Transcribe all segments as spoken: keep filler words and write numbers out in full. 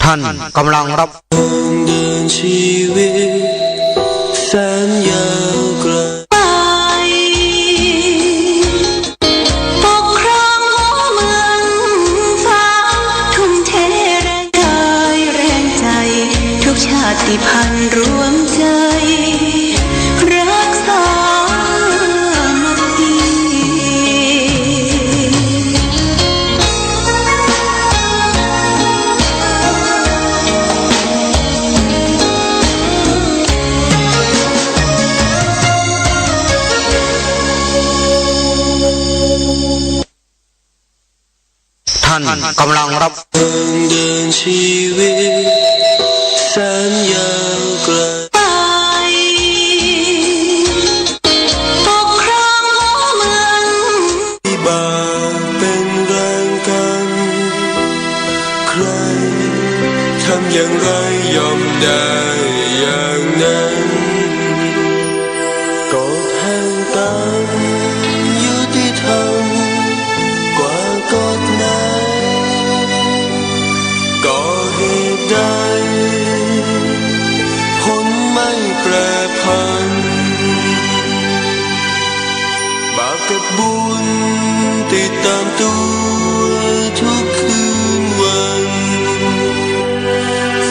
ท่านกำลังรับ เดินชีวิตแสนยาวไกล ไป ปกครองหัวเมืองฟ้า ทุ่มเทแรงกายแรงใจ ทุกชาติพันธุ์รวมใจ รักสามัคคี ท่านกำลังรับ เดินชีวิตแสนยาวไกล ไป ปกครองหัวเมือง บากเป็นแรงกัน ใครทำอย่างไรย่อมได้อย่างนั้น กฎแห่งกรรมยุติธรรมกว่ากฎไหน ก่อเหตุใด ผลไม่แปรผัน บาปกับบุญติดตามตัวทุกคืนวัน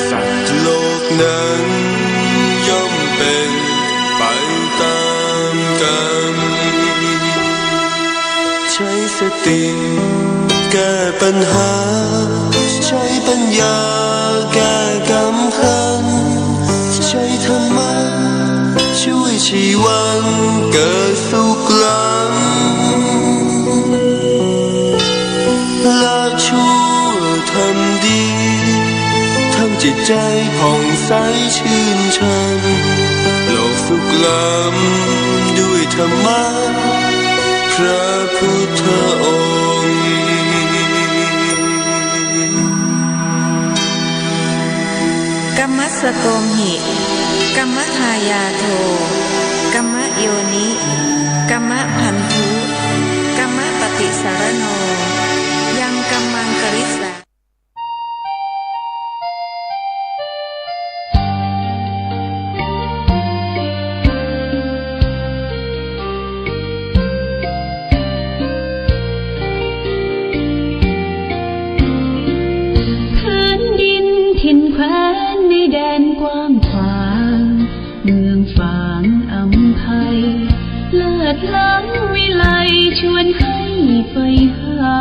สัตว์โลกนั้นย่อมเป็นไปตามกรรม ใช้สติแก้ปัญหา ใช้ปัญญาแก้กรรมพัน ใช้ธรรมะช่วยชีวันเกิดสุขล้ำ ละชั่วทำดี ทำจิตใจผ่องใสชื่นชัน โลกสุขล้ำด้วยธรรมะ พระพุทธองค์ กัมมัสสโตมหิ กัมมทายาโท กัมมโยนิ กัมมพันธุ กัมมปฏิสารโน ยังกัมมังกริสสา แผ่นดินถิ่นแคว้นในแดนกว้างขวาง เมืองฝางอำไพ เลิศล้ำวิไลชวนให้ใฝ่หา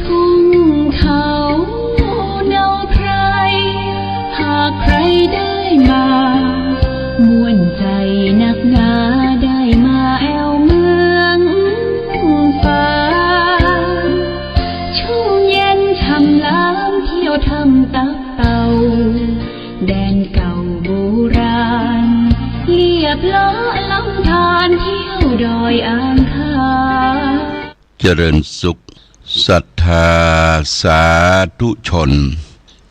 ทุ่งเขาเนาไพร หากใครได้มา ม่วนใจนักหนาได้มาแอ่วเมืองฝาง ชุ่มเย็นช่ำล้ำเที่ยวถ้ำตับเต่า แดนเก่าโบราณ เลียบเลาะลำธารเที่ยวดอยอ่างขาง เจริญสุข ศรัทธาสาธุชน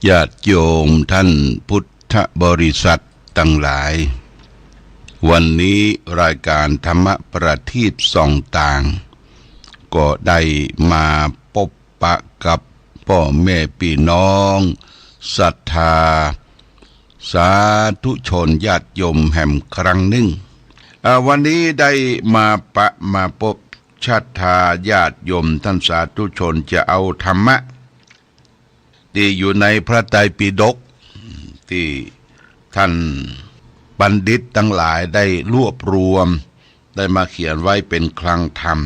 ญาติโยมท่านพุทธบริษัทตังหลาย วันนี้รายการธรรมประทีปส่องต่าง ก็ได้มาปบปะกับป้อแม่ปี้น้อง ศรัทธาสาธุชนญาติโยมแหมครั้งนึ่ง อ่า วันนี้ได้มาปะมาปบศรัทธาญาติโยมต้านสาธุชน จะเอาธรรมะตี้อยู่ในพระไตรปิฎก ตี้ต้านบัณฑิตตังหลายได้รวบรวม ได้มาเขียนไว้เป๋นคลังธรรม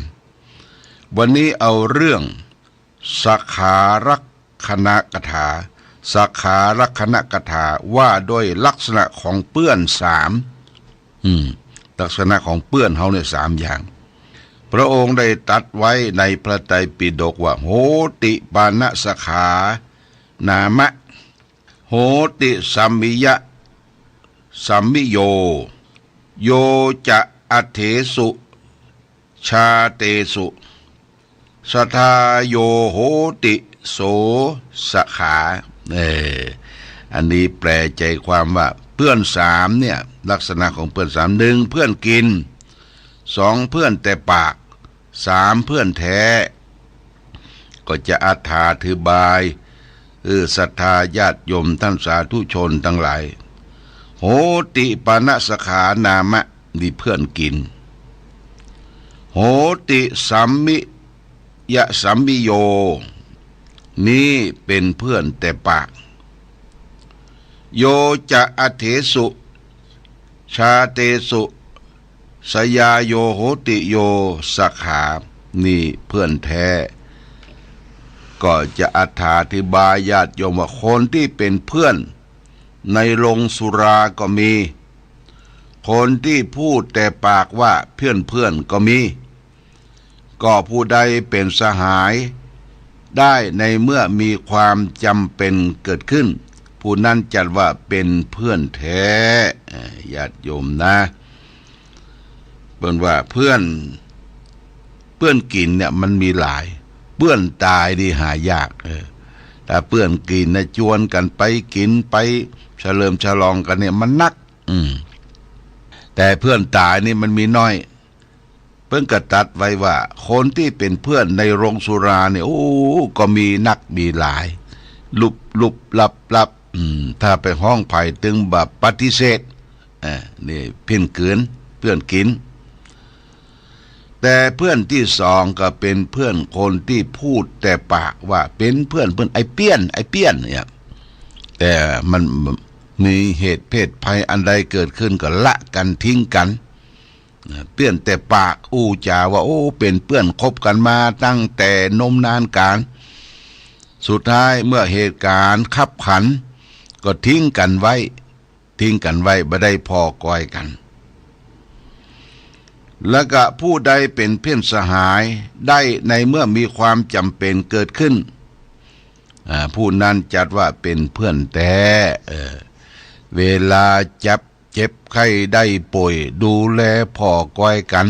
วันนี้เอาเรื่อง สาขารักขณกถา สาขารักขณกถาว่าด้วยลักษณะของเปื้อนสาม อืม ลักษณะของเปื้อนเฮาเนี่ยสามอย่าง พระองค์ได้ตรัสไว้ในพระไตรปิฎกว่า โหติปาณสาขานามะ โหติสัมมิยะ สัมมิโย โยจะอัฏเถสุ ชาเตสุ ศรัทธาโยโหติ โสสาขา เออ อันนี้แปลใจความว่าเปื้อนสามเนี่ย ลักษณะของเปื้อนสาม หนึ่ง เปื้อนกิน สอง เปื้อนแต่ปาก สาม เปื้อนแท้ ก็จะอธาธิบาย เออ ศรัทธาญาติโยมท่านสาธุชนตังหลาย โหติปนสขานามะ นี่เปื้อนกิ๋น โหติสัมมิยสัมมิโย นี่เป๋นเปื้อนแต่ปาก โยจะอเถสุ ชาเตสุ สยาโยโหติโยสขา นี่เปื้อนแต๊ ก็จะอธาธิบายญาติโยมว่าคนตี้เป๋นเปื้อนในโรงสุราก็มี คนตี้พูดแต่ปากว่าเปื้อนๆ ก็มี ก็ผู้ใดเป๋นสหายได้ในเมื่อมีความจ๋ำเป๋นเกิดขึ้น ผู้นั้นจัดว่าเป๋นเปื้อนแต๊ เอ่อ ญาติโยมนะ เปิ้นว่าเปื้อน เปื้อนกิ๋นเนี่ยมันมีหลาย เปื้อนต๋ายนี่หายาก เออ ถ้าเปื้อนกิ๋นนะจวนกั๋นไปกิ๋นไปเฉลิมฉลองกั๋นเนี่ยมันนัก อืม แต่เปื้อนต๋ายนี่มันมีน้อย เปิ้นก็ตรัสไว้ว่าคนตี้เป๋นเปื้อนในโรงสุราเนี่ย โอ้ ก็มีนักมีหลาย ลุบลุบลับลับ อืม ถ้าไปฮ้องใผตึงบ่ปฏิเสธ อ่า นี่เปื้อนกิ๋น เปื้อนกิ๋น แต่เปื้อนตี้สองก็เป๋นเปื้อนคนตี้พูดแต่ปากว่าเป๋นเปื้อน เปื้อนไอ้เปี้ยน ไอ้เปี้ยนเนี่ย แต่มันมีเหตุเพศภัยอันใดเกิดขึ้นก็ละกั๋นทิ้งกั๋น เปื้อนแต่ปากอู้จ๋าว่า โอ้ เป๋นเปื้อนคบกั๋นมาตั้งแต่นมนานกาล สุดท้ายเมื่อเหตุก๋ารณ์คับขัน ก็ทิ้งกั๋นไว้ ทิ้งกั๋นไว้ บ่ได้ผ่อกอยกั๋น แล้วก็ผู้ใดเป๋นเปื้อนสหายได้ในเมื่อมีความจ๋ำเป๋นเกิดขึ้น อ่า ผู้นั้นจัดว่าเป๋นเปื้อนแต๊ เออ เวลาจับ เจ็บไข้ได้ป่วย ดูแลผ่อกอยกั๋น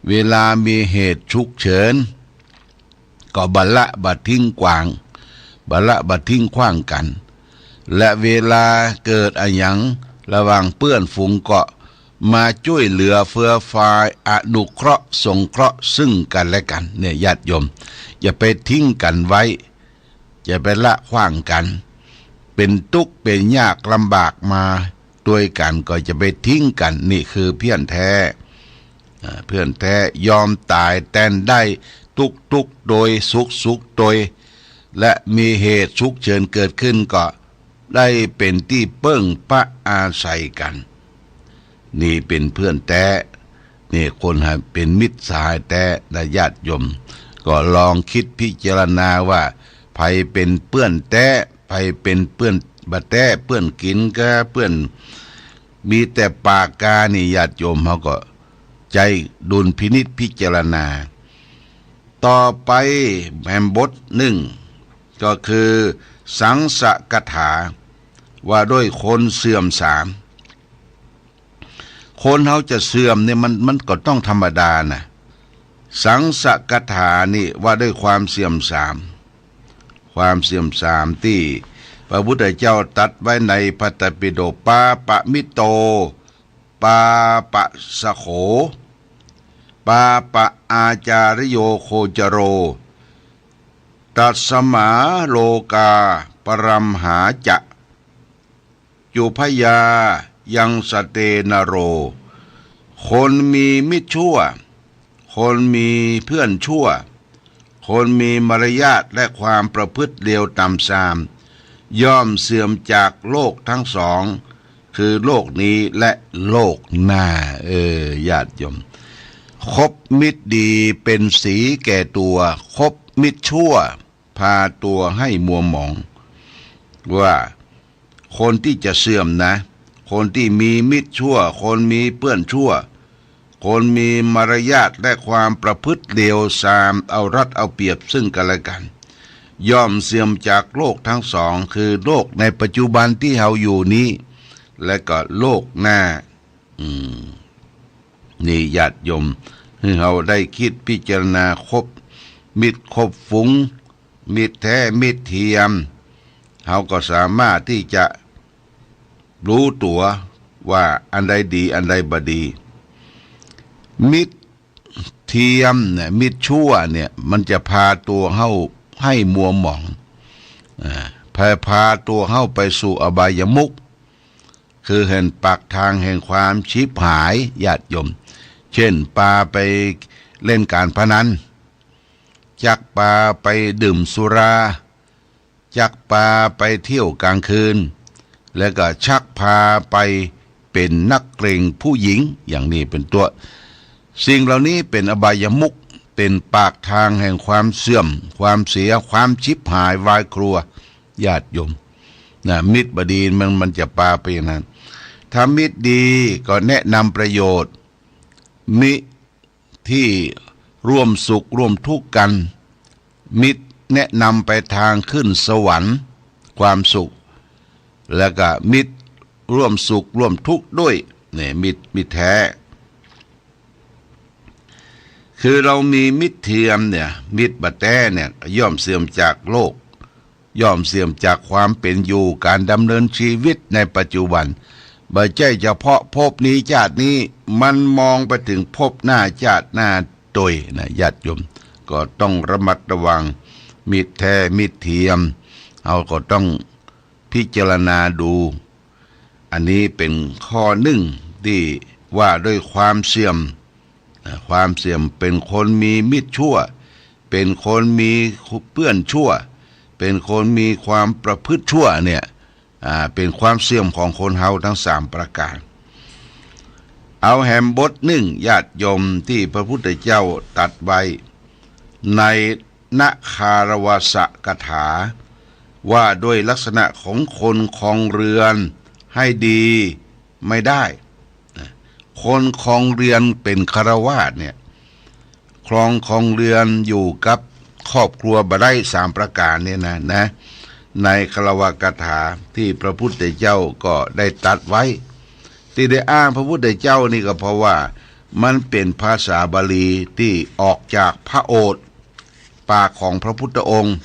เวลามีเหตุฉุกเฉิน ก็บ่ละบ่ทิ้งขว้าง บ่ละบ่ทิ้งขว้างกั๋น และเวลาเกิดอะหยังระหว่างเปื้อนฝูงก็มาจ้วยเหลือเฟือฟาย อนุเคราะห์สงเคราะห์ซึ่งกั๋นและกั๋น เนี่ยญาติโยม อย่าไปทิ้งกั๋นไว้ อย่าไปละขว้างกั๋น เป๋นตุ๊กข์เป๋นยากลำบากมาตวยกั๋นก็จะไปทิ้งกั๋น นี่คือเปื้อนแต๊ อ่า เปื้อนแต๊ ยอมต๋ายแตนได้ ตุ๊กข์ตุ๊กข์ตวย สุขสุขตวย และมีเหตุฉุกเฉินเกิดขึ้นก็ได้เป๋นตี้เปิ้งปะอาศัยกั๋น นี่เป๋นเปื้อนแต๊ นี่คนหาเป๋นมิตรสหายแต๊นะญาติโยม ก็ลองกึ๊ดพิจารณาว่าใผเป๋นเปื้อนแต๊ ใผเป๋นเปื้อนบ่แต๊ เปื้อนกิ๋นกา เปื้อนมีแต่ปากกา นี่ญาติโยมเฮาก็ใจ๊ดุลพินิจพิจารณา ต่อไปแหมบทนึ่ง ก็คือสังสกถา ว่าด้วยคนเสื่อมสาม คนเฮาจะเสื่อมเนี่ยมัน มันก็ต้องธรรมดานะ สังสกถานี่ว่าด้วยความเสื่อมสาม ความเสื่อมสามตี้พระพุทธเจ้าตรัสไว้ในพระไตรปิฎก ปาปะมิตโต ปาปะสโข ปาปะอาจาริโยโคจโร ตัสมาโลกาปรัมหาจะ จุพยายังสเตนโร คนมีมิตรชั่ว คนมีเพื่อนชั่ว คนมีมารยาทและความประพฤติเลวต่ำซาม ย่อมเสื่อมจากโลกทั้งสอง คือโลกนี้และโลกหน้า เออ ญาติโยม คบมิตรดีเป็นสีแก่ตัว คบมิตรชั่วพาตัวให้มัวหมอง ว่าคนที่จะเสื่อมนะ คนที่มีมิตรชั่ว คนมีเพื่อนชั่ว คนมีมารยาทและความประพฤติเลวซาม เอารัดเอาเปรียบซึ่งกันและกัน ย่อมเสื่อมจากโลกทั้งสอง คือโลกในปัจจุบันที่เฮาอยู่นี้ และก็โลกหน้า อืม นี่ญาติโยม หื้อเฮาได้กึ๊ดพิจารณาคบมิตรคบฝูง มิตรแต๊มิตรเทียม เฮาก็สามารถตี้จะฮู้ตั๋วว่าอันใดดีอันใดบ่ดี มิตรเทียมเนี่ย มิตรชั่วเนี่ย มันจะพาตั๋วเฮา ให้มัวหมอง อ่า พา พาตั๋วเฮาไปสู่อบายมุข คือแห่งปากทางแห่งความฉิบหาย ญาติโยม เช่น ปาไปเล่นการพนัน จักปาไปดื่มสุรา จักปาไปเที่ยวกลางคืน แล้วก็ชักพาไปเป๋นนักเลงผู้หญิง อย่างนี้เป๋นต้น สิ่งเหล่านี้เป๋นอบายมุข เป๋นปากทางแห่งความเสื่อม ความเสีย ความฉิบหายวายครัว ญาติโยม นะ มิตรบ่ดีมัน มันจะปาไปอย่างนั้น ถ้ามิตรดีก็แนะนำประโยชน์ มิตรที่ร่วมสุขร่วมทุกข์กัน มิตรแนะนำไปทางขึ้นสวรรค์ ความสุข แล้วก็มิตรร่วมสุขร่วมทุกข์ด้วย เนี่ย มิตร มิตรแท้ คือเรามีมิตรเทียมเนี่ย มิตรบ่แต๊เนี่ย ย่อมเสื่อมจากโลก ย่อมเสื่อมจากความเป๋นอยู่ การดำเนินชีวิตในปัจจุบัน บ่ใจ้เฉพาะภพนี้ชาตินี้ มันมองไปถึงภพหน้าชาติหน้าตวยนะ ญาติโยม ก็ต้องระมัดระวัง มิตรแท้มิตรเทียม เฮาก็ต้องพิจารณาดู อันนี้เป๋นข้อนึ่งตี้ว่าด้วยความเสื่อม อ่า ความเสื่อม เป๋นคนมีมิตรชั่ว เป๋นคนมีเปื้อนชั่ว เป๋นคนมีความประพฤติชั่วเนี่ย อ่า เป๋นความเสื่อมของคนเฮาทั้งสามประก๋าน เอาแหมบทนึ่ง ญาติโยม ตี้พระพุทธเจ้าตรัสไว้ใน นคารวาสกถา ว่าด้วยลักษณะของคนครองเรือนให้ดีไม่ได้ นะ คนครองเรือนเป๋นฆราวาสเนี่ย ครอง ครองเรือนอยู่กับครอบครัวบ่ได้สามประก๋านเนี่ยนะ นะ ในคารวกถาตี้พระพุทธเจ้าก็ได้ตรัสไว้ ตี้ได้อ้างพระพุทธเจ้านี่ก็เพราะว่ามันเป๋นภาษาบาลีตี้ออกจากพระโอษฐ์ ปากของพระพุทธองค์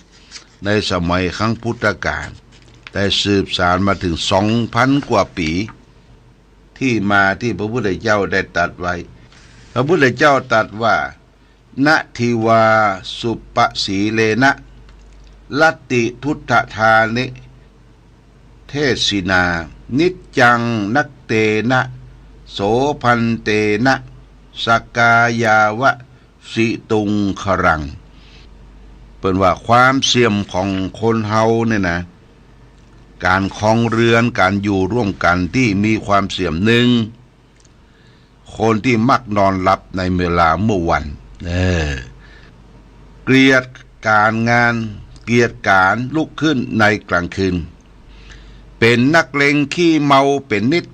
ในสมัยครั้งพุทธกาล ได้สืบสานมาถึงสองพันกว่าปี๋ ตี้มาตี้พระพุทธเจ้าได้ตรัสไว้ พระพุทธเจ้าตรัสว่า นะ ที วา สุปะสีเลนะ ลัตติ ทุตถะทานิ เทสินา นิจจัง นัตเตนะ โส ภันเตนะ สกายาวะ สิตุงครัง เปิ้นว่าความเสื่อมของคนเฮาเนี่ยนะ ก๋านครองเรือน ก๋านอยู่ร่วมกั๋นตี้มีความเสื่อม นึ่ง คนตี้มักนอนหลับในเวลาเมื่อวัน เออ เกียจก๋านงาน เกียจก๋านลุกขึ้นในกลางคืน เป๋นนักเลงขี้เมาเป๋นนิด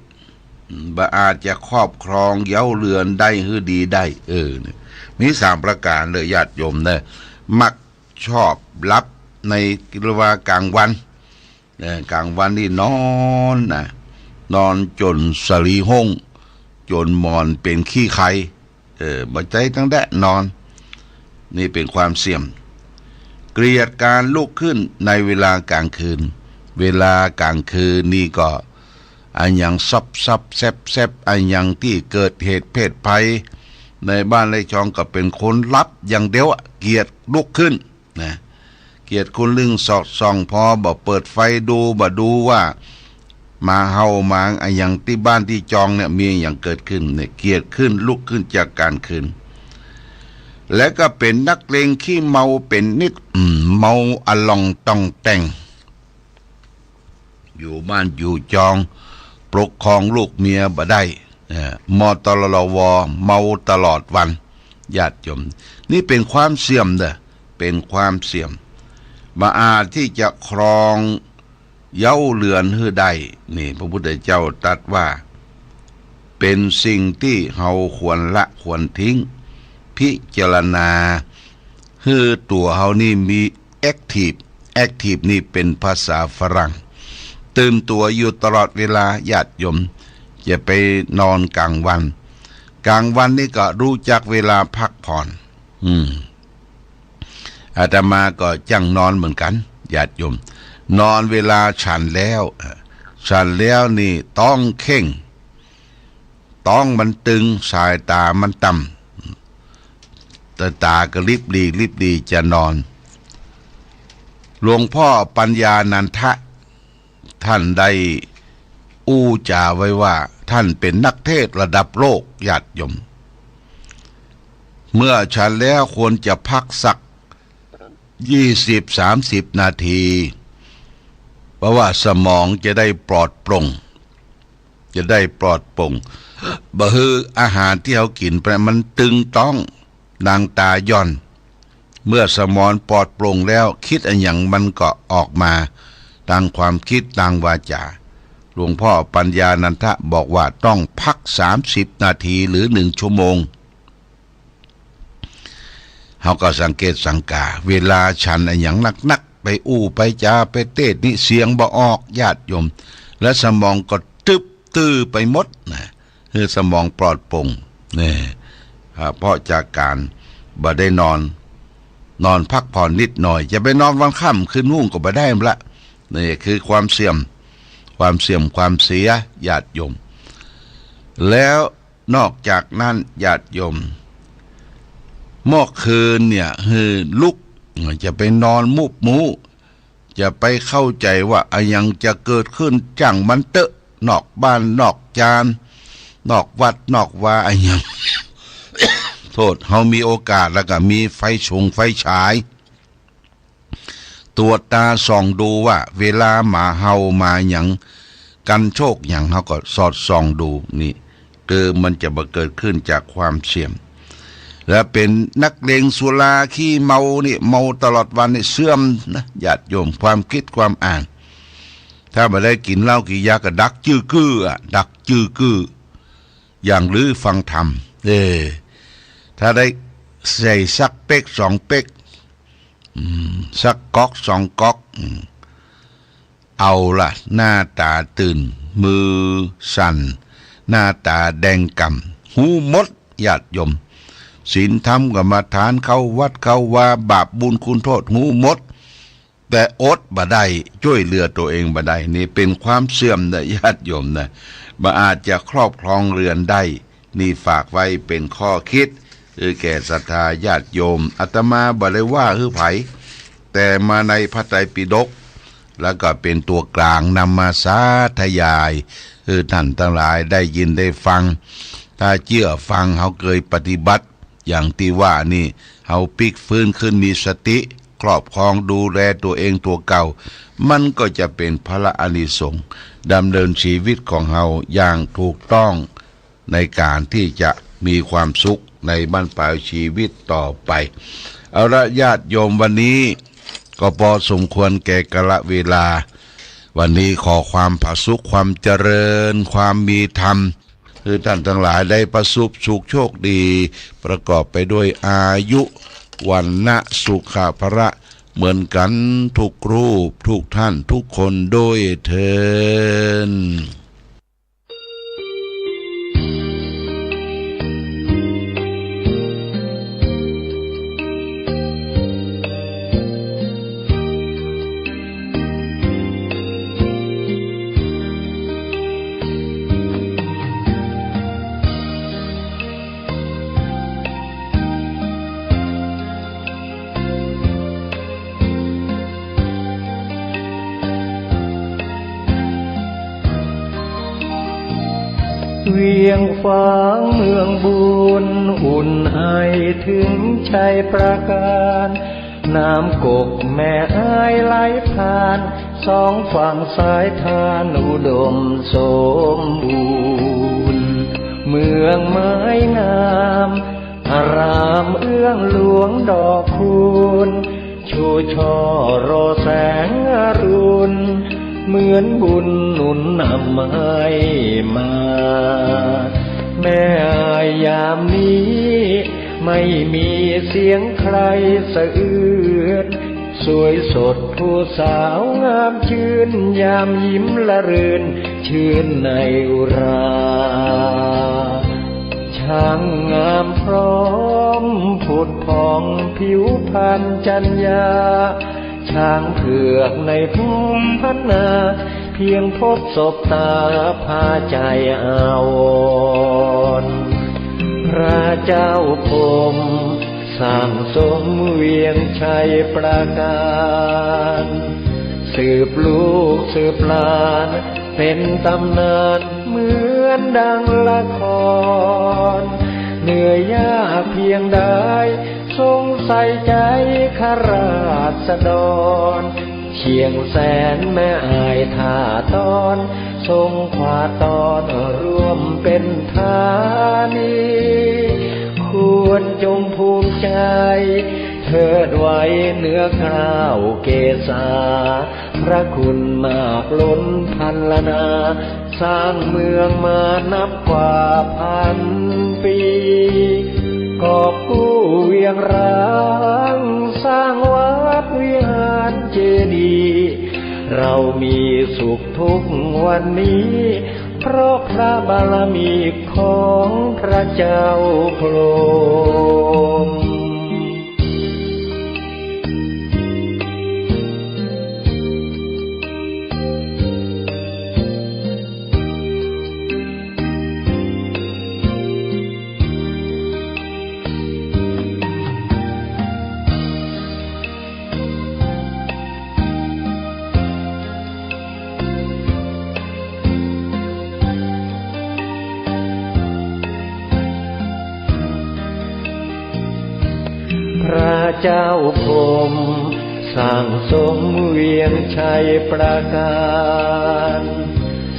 บ่อาจจะครอบครองเย้าเรือนได้หื้อดีได้ เออ เนี่ย มีสามประก๋านเลยญาติโยมเน่อ มักชอบหลับใน เรียกว่ากลางวัน เออ กลางวันนี่นอนนะ นอนจ๋นสะหลีห้ง จ๋นหมอนเป๋นขี้ไค เออ บ่ใจ้ตั้งแดะนอน นี่เป๋นความเสื่อม เกียจก๋านลุกขึ้นในเวลากลางคืน เวลากลางคืนนี่ก็ อะหยังซอบๆ แซบๆ อะหยังตี้เกิดเหตุเพศภัย ในบ้านในจองก็เป๋นคนหลับอย่างเดียวอะ เกียจลุกขึ้นนะ เกียจคุนลึ่งสอดส่อง พอบ่เปิดไฟดู บ่ดูว่าหมาเห่าหมาอะหยังตี้บ้านตี้จองเนี่ย มีอะหยังเกิดขึ้นเนี่ย เกียจขึ้นลุกขึ้นจากก๋านคืน และก็เป๋นนักเลงขี้เมาเป๋นนิด อืม เมาอะล่องต่องแต่ง อยู่บ้านอยู่จอง ปกครองลูกเมียบ่ได้ เอ่อ มตลว เมาตลอดวัน ญาติโยม นี่เป๋นความเสื่อมเน่อ เป๋นความเสื่อม บ่อาจตี้จะครองเย้าเรือนหื้อได้ นี่พระพุทธเจ้าตรัสว่า เป๋นสิ่งตี้เฮาควรละควรทิ้ง พิจารณาหื้อตั๋วเฮานี่มี แอ็กทีฟ แอ็กทีฟนี่เป๋นภาษาฝรั่ง ตื่นตั๋วอยู่ตลอดเวลา ญาติโยม จะไปนอนกลางวัน กลางวันนี่ก็ฮู้จักเวลาพักผ่อน อืม อาตมาก็จั้งนอนเหมือนกั๋น ญาติโยม นอนเวลาฉันแล้ว เอ่อ ฉันแล้วนี่ต้องเคร่ง ต๊องมันตึง สายต๋ามันต่ำ ต๋า ต๋าก็ลิบหลีก ลิบหลีกจะนอน หลวงพ่อปัญญานันทะ ท่านได้อู้จ๋าไว้ว่า ท่านเป๋นนักเทศน์ระดับโลก ญาติโยม เมื่อฉันแล้วควรจะพักสักยี่สิบสามสิบนาที เพราะว่าสมองจะได้ปลอดโปร่ง จะได้ปลอดโปร่ง บ่หื้ออาหารตี้เฮากิ๋นไปมันตึงต๊อง ดังตาย่อน เมื่อสมองปลอดโปร่งแล้ว กึ๊ดอะหยังมันก็ออกมา ตางความกึ๊ด ตางวาจ๋า หลวงพ่อปัญญานันทะบอกว่าต้องพักสามสิบนาทีหรือหนึ่งชั่วโมง เฮาก็สังเกตสังกา เวลาฉันอะหยังนักๆ ไปอู้ไปจ๋าไปเตศน์นี่เสียงบ่ออก ญาติโยม และสมองก็ตึ๊บตื้อไปหมดนะ คือสมองปลอดโปร่ง นี่ อ่า เพราะจากก๋านบ่ได้นอน นอนพักผ่อนนิดหน่อย จะไปนอนวันค่ำคืนฮุ่งก็บ่ได้ละ นี่คือความเสื่อม ความเสื่อมความเสีย ญาติโยม แล้วนอกจากนั้น ญาติโยม เมื่อคืนเนี่ย หื้อลุก จะไปนอนมุบมู จะไปเข้าใจ๋ว่าอะหยังจะเกิดขึ้น จ้างมันเต๊อะ นอกบ้านนอกจาน นอกวัดนอกวาอะหยัง โทษ เฮามีโอกาสแล้วก็มีไฟฉงไฟฉาย ตรวจตาส่องดูว่า เวลาหมาเห่าหมาหยัง กั๋นโชคหยัง เฮาก็สอดส่องดู นี่ คือมันจะบ่เกิดขึ้นจากความเสื่อม และเป๋นนักเลงสุราขี้เมานี่ เมาตลอดวันนี่เสื่อมนะ ญาติโยม ความกึ๊ดความอ่าน ถ้าบ่ได้กิ๋นเหล้ากิ๋นยาก็ดักจื้อกื้ออะ ดักจื้อกื้อ อย่างลือฟังธรรม เออ ถ้าได้ใส่สักเป๊กสองเป๊ก อืม สักก๊อกสองก๊อก อืม เอาละ หน้าต๋าตื่น มือสั่น หน้าต๋าแดงก่ำ ฮู้หมด ญาติโยม ศีลธรรมกรรมฐาน เข้าวัดเข้าวา บาปบุญคุณโทษ ฮู้หมด แต่อดบ่ได้ จ้วยเหลือตั๋วเองบ่ได้ นี่เป๋นความเสื่อมนะ ญาติโยมนะ บ่อาจจะครอบครองเรือนได้ นี่ฝากไว้เป๋นข้อกึ๊ด คือแก่ศรัทธาญาติโยม อาตมาบ่ได้ว่าหื้อใผ แต่มาในพระไตรปิฎก แล้วก็เป๋นตั๋วกลางนำมาสาธยาย หื้อท่านตังหลายได้ยินได้ฟัง ถ้าเจื้อฟัง เฮาเกยปฏิบัติ อย่างตี้ว่านี่ เฮาปิ๊กฟื้นขึ้นมีสติ ครอบครองดูแลตั๋วเองตั๋วเก่า มันก็จะเป๋นผละอานิสงส์ ดำเนินชีวิตของเฮาอย่างถูกต้อง ในก๋านตี้จะมีความสุขในบั้นปลายชีวิตต่อไป เอาละญาติโยม วันนี้ก็ปอสมควรแก่กาละเวลา วันนี้ขอความผาสุก ความเจริญ ความมีธรรม หื้อท่านตังหลายได้ประสบสุขโชคดี ประกอบไปด้วยอายุ วรรณะ สุขะ พละ เหมือนกั๋นทุกรูป ทุกท่าน ทุกคนด้วยเทอญ เวียงฝางเมืองบุญ อุ่นไอถึงชัยปราการ น้ำกกแม่อายไหลผ่าน สองฝั่งสายทานอุดมสมบูรณ์ เมืองไม้งาม อารามเอื้องหลวงดอกคูณ ชูช่อรอแสงอรุณ เหมือนบุญหนุนนำให้มา แม่อายยามนี้ ไม่มีเสียงใครสะอื้น สวยสดผู้สาวงามชื่น ยามยิ้มละรื่น ชื่นในอุรา ช่างงามพร้อมผุดผ่องผิวพรรณจัญญา ช้างเผือกในภูมิพันนา เพียงพบสบตาพาใจอาวรณ์ พระเจ้าพรหมสั่งสมเวียงชัยปราการ สืบลูกสืบหลานเป็นต๋ำนานเหมือนดังละคร เหนื่อยยากเพียงใดทรงใส่ใจ๋ข้าราษฎร เชียงแสนแม่อ่ายท่าตอน ทรงขวาดตอนร่วมเป๋นธานี ควรจงภูมิใจ๋ เทิดไว้เหนือเกล้าเกศา พระคุณมากล้นพรรณนา สร้างเมืองมานับกว่าพันปี กอบกู้เวียงร้าง สร้างวัดวิหารเจดีย์ เรามีสุขทุกวันนี้ เพราะพระบารมีของพระเจ้าพรหม พระเจ้าพรหมสั่งสมเวียงชัยประการ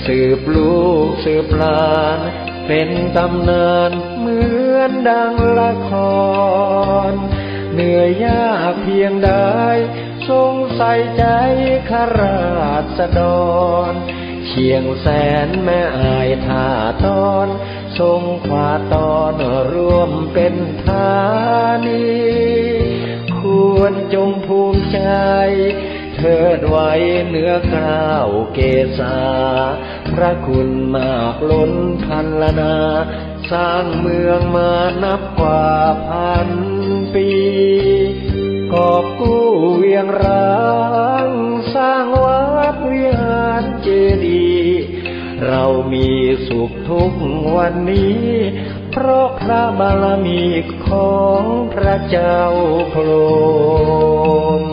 สืบลูกสืบหลาน เป๋นต๋ำนานเหมือนดังละคร เหนื่อยยากเพียงใดทรงใส่ใจ๋ข้าราษฎร เชียงแสนแม่อ่ายท่าตอน ทรงขวาดตอนร่วมเป๋นธานี ควรจงภูมิใจ๋ เทิดไว้เหนือเกล้าเกศา พระคุณมากล้นพรรณนา สร้างเมืองมานับกว่าพันปี กอบกู้เวียงร้าง สร้างวัดวิหารเจดีย์ เรามีสุขทุกวันนี้ เพราะพระบารมีของพระเจ้าพรหม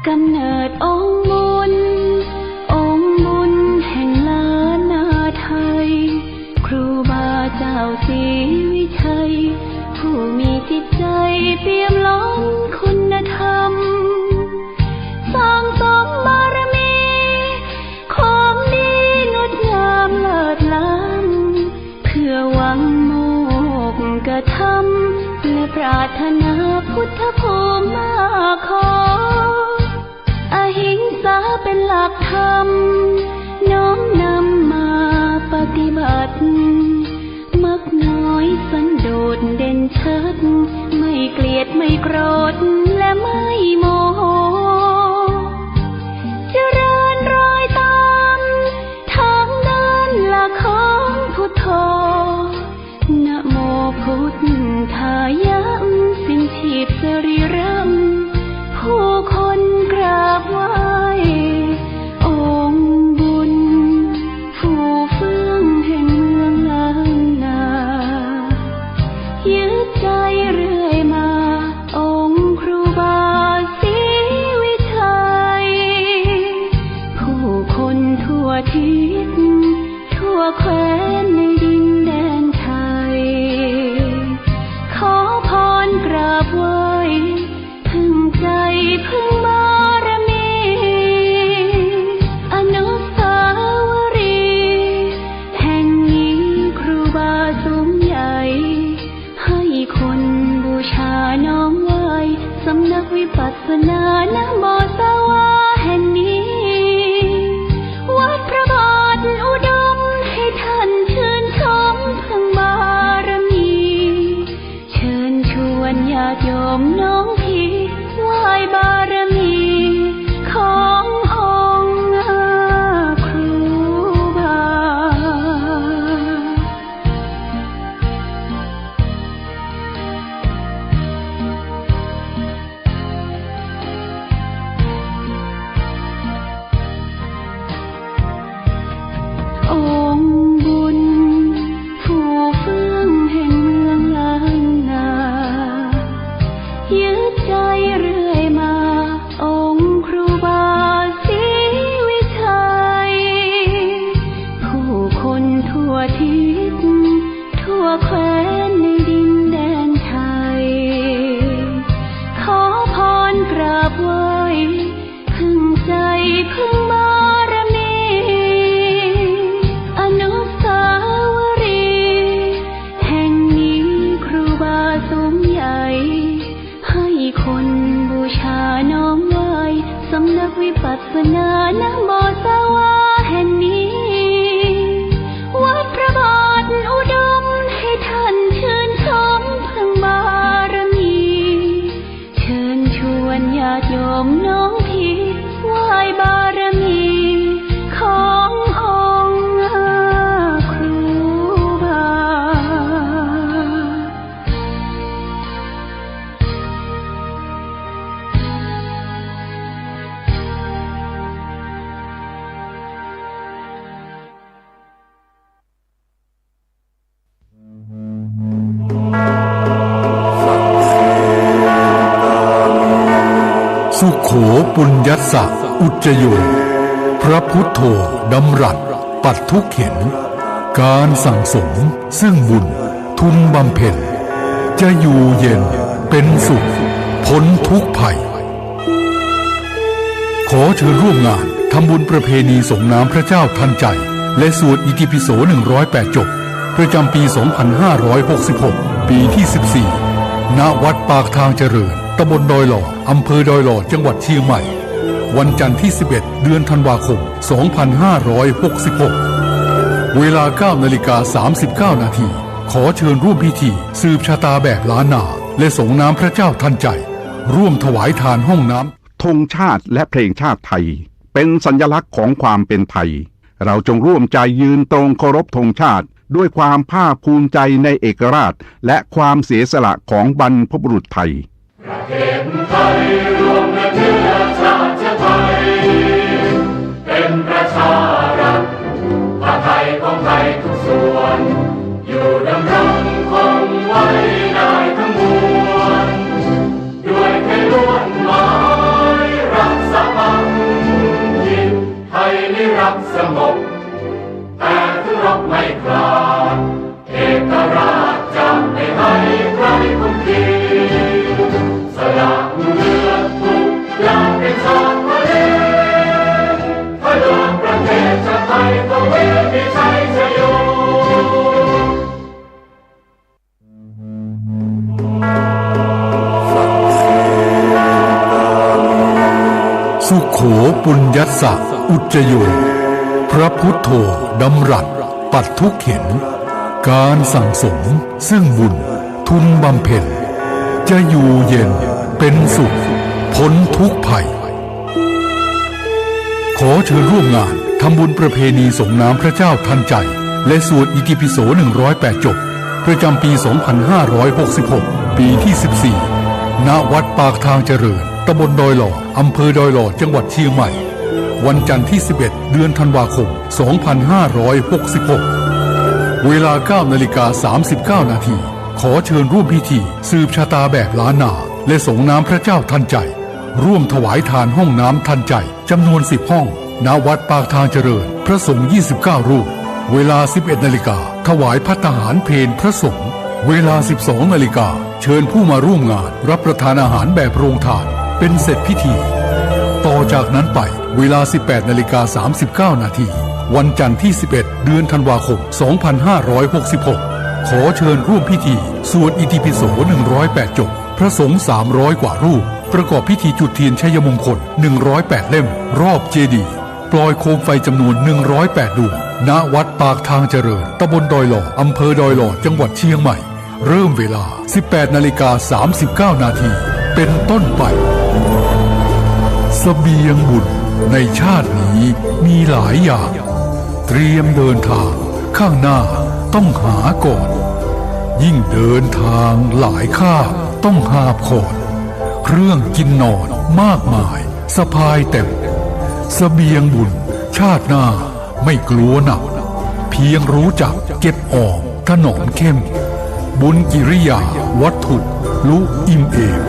กำเนิดองค์บุญ องค์บุญแห่งล้านนาไทย ครูบาเจ้าศรีวิชัย ผู้มีจิตใจ๋เปี่ยมล้นคุณธรรม สั่งสมบารมี ความดีงดงามเลิศล้ำ เพื่อหวังโมกขธรรม และปรารถนาพุทธภูมิมาขอ อหิงสาเป็นหลักธรรม น้อมนำมาปฏิบัติ มักน้อยสันโดษเด่นชัด ไม่เกลียดไม่โกรธและไม่โมโห เจริญรอยต๋าม ทางด้านหลักของพุทโธ นะโมพุทธายะ สิ้นชีพสรีระ ผู้คนกราบไหว้ องค์บุญ ผู้เฟื่องแห่งเมืองล้านนา ยึดใจเรื่อยมา องค์ครูบาศรีวิชัย ผู้คนทั่วทิศ ทั่วแคว้นในดินแดนไทย ขอพรกราบไหว้ พึ่งใจพึ่งบารมี อนุสาวรีย์แห่งนี้ครูบาสูงใหญ่ ให้คนบูชาน้อมไหว้ สำนักวิปัสสนานะโมสวาแห่งนี้ วัดพระบา นะโมสวาแห่งนี้ วัดพระบาทอุดม ให้ท่านชื่นชมเพิ่งบารมี เชิญชวนญาติโยมน้องพี่ ไหว้บารมีขององค์ครูบา สุโข ปุญญัสสะ อุจจโย พระพุทโธดำรัสปัดทุกข์เข็ญ การสั่งสมซึ่งบุญทุนบำเพ็ญ จะอยู่เย็นเป็นสุขพ้นทุกข์ภัย ขอเชิญร่วมงานทำบุญประเพณีสรงน้ำพระเจ้าทันใจ และสวดอิติปิโสหนึ่งร้อยแปดจบ ประจำปีสองพันห้าร้อยหกสิบหก ปีที่สิบสี่ ณ วัดปากทางเจริญ ตำบลดอยหล่อ อำเภอดอยหล่อ จังหวัดเชียงใหม่ วันจันทร์ที่สิบเอ็ด เดือนธันวาคม สองพันห้าร้อยหกสิบหก เวลาเก้านาฬิกาสามสิบเก้านาที ขอเชิญร่วมพิธีสืบชะตาแบบล้านนา และสรงน้ำพระเจ้าทันใจ ร่วมถวายทานห้องน้ำ ธงชาติและเพลงชาติไทย เป็นสัญลักษณ์ของความเป็นไทย เราจงร่วมใจยืนตรงเคารพธงชาติ ด้วยความภาคภูมิใจในเอกราช และความเสียสละของบรรพบุรุษไทย ประเทศไทยรวมเป็นเชื้อชาติไทย เป็นประชารัฐ ผ้าไทยของไทยทุกส่วน อยู่ดำรงคงไว้ได้ทั้งมวล ด้วยไทยล้วนหมายรักสามัคคี ไทยนิรักสงบ แต่ถึงรบไม่ขาด เอกราชจะไม่ให้ใครคุมขีด สละเลือดทุกอย่างเป็นสามเณร เพื่อประเทศชาติไทย ทวีมีชัยชโย สุโข ปุญญัสสะ อุจจโย พระพุทโธดำรัสปัดทุกข์เข็ญ การสั่งสมซึ่งบุญทุนบำเพ็ญ จะอยู่เย็นเป็นสุขพ้นทุกข์ภัย ขอเชิญร่วมงานทำบุญประเพณีสรงน้ำพระเจ้าทันใจ และสวดอิติปิโสหนึ่งร้อยแปดจบ ประจำปีสองพันห้าร้อยหกสิบหก ปีที่สิบสี่ ณ วัดปากทางเจริญ ตำบลดอยหล่อ อำเภอดอยหล่อ จังหวัดเชียงใหม่ วันจันทร์ที่สิบเอ็ด เดือนธันวาคม สองพันห้าร้อยหกสิบหก เวลาเก้านาฬิกาสามสิบเก้านาที ขอเชิญร่วมพิธีสืบชะตาแบบล้านนา และสรงน้ำพระเจ้าทันใจ ร่วมถวายทานห้องน้ำทันใจ จำนวนสิบห้อง ณ วัดปากทางเจริญ พระสงฆ์ยี่สิบเก้ารูป เวลาสิบเอ็ดนาฬิกา ถวายภัตตาหารเพลพระสงฆ์ เวลาสิบสองนาฬิกา เชิญผู้มาร่วมงานรับประทานอาหารแบบโรงทาน เป็นเสร็จพิธี ต่อจากนั้นไป เวลาสิบแปดนาฬิกาสามสิบเก้านาที วันจันทร์ที่สิบเอ็ด เดือนธันวาคม สองพันห้าร้อยหกสิบหก ขอเชิญร่วมพิธีสวดอิติปิโสหนึ่งร้อยแปดจบ พระสงฆ์สามร้อยกว่ารูป ประกอบพิธีจุดเทียนชัยมงคลหนึ่งร้อยแปดเล่ม รอบเจดีย์ ปล่อยโคมไฟจำนวนหนึ่งร้อยแปดดวง ณ วัดปากทางเจริญ ตำบลดอยหล่อ อำเภอดอยหล่อ จังหวัดเชียงใหม่ เริ่มเวลาสิบแปดนาฬิกาสามสิบเก้านาที เป็นต้นไป เสบียงบุญในชาตินี้มีหลายอย่าง เตรียมเดินทางข้างหน้าต้องหาก่อน ยิ่งเดินทางหลายคาบต้องหาบขอน เครื่องกินนอนมากมายสะพายเต็ม เสบียงบุญชาติหน้าไม่กลัวหนัก เพียงรู้จักเก็บออมถนอมเข้ม บุญกิริยาวัตถุลุอิ่มเอม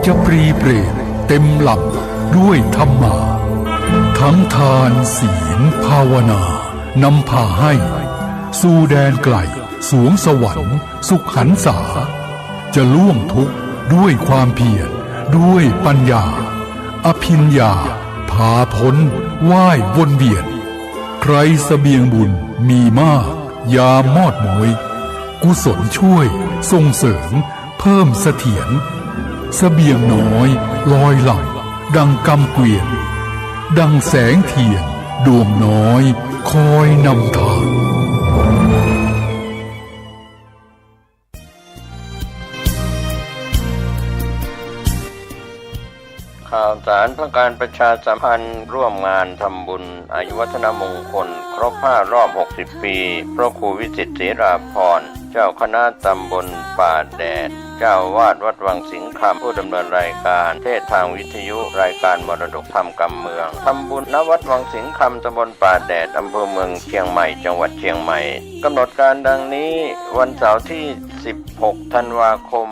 จะปรีเปรมเต็มลำด้วยธรรมา ทั้งทานศีลภาวนานำพาให้ สู่แดนไกลสวงสวรรค์สุขหันษา จะล่วงทุกข์ด้วยความเพียรด้วยปัญญา อภิญญาผาพ้นว่ายวนเวียน ใครเสบียงบุญมีมากยามมอดม้วย กุศลช่วยส่งเสริมเพิ่มเสถียร เสบียงน้อยลอยหลั่งดังกำเกวียน ดังแสงเทียนดวงน้อยคอยนำทาง ข่าวสารเพื่อการประชาสัมพันธ์ ร่วมงานทำบุญอายุวัฒนมงคลครบห้ารอบหกสิบปี พระครูวิสิทธิ์ ศิราภรณ์ เจ้าคณะตำบลป่าแดด เจ้าอาวาสวัดวังสิงห์คำ ผู้ดำเนินรายการเทศน์ทางวิทยุ รายการมรดกธรรมกำเมือง ทำบุญ ณ วัดวังสิงห์คำ ตำบลป่าแดด อำเภอเมืองเชียงใหม่ จังหวัดเชียงใหม่ กำหนดการดังนี้ วันเสาร์ที่สิบหกธันวาคม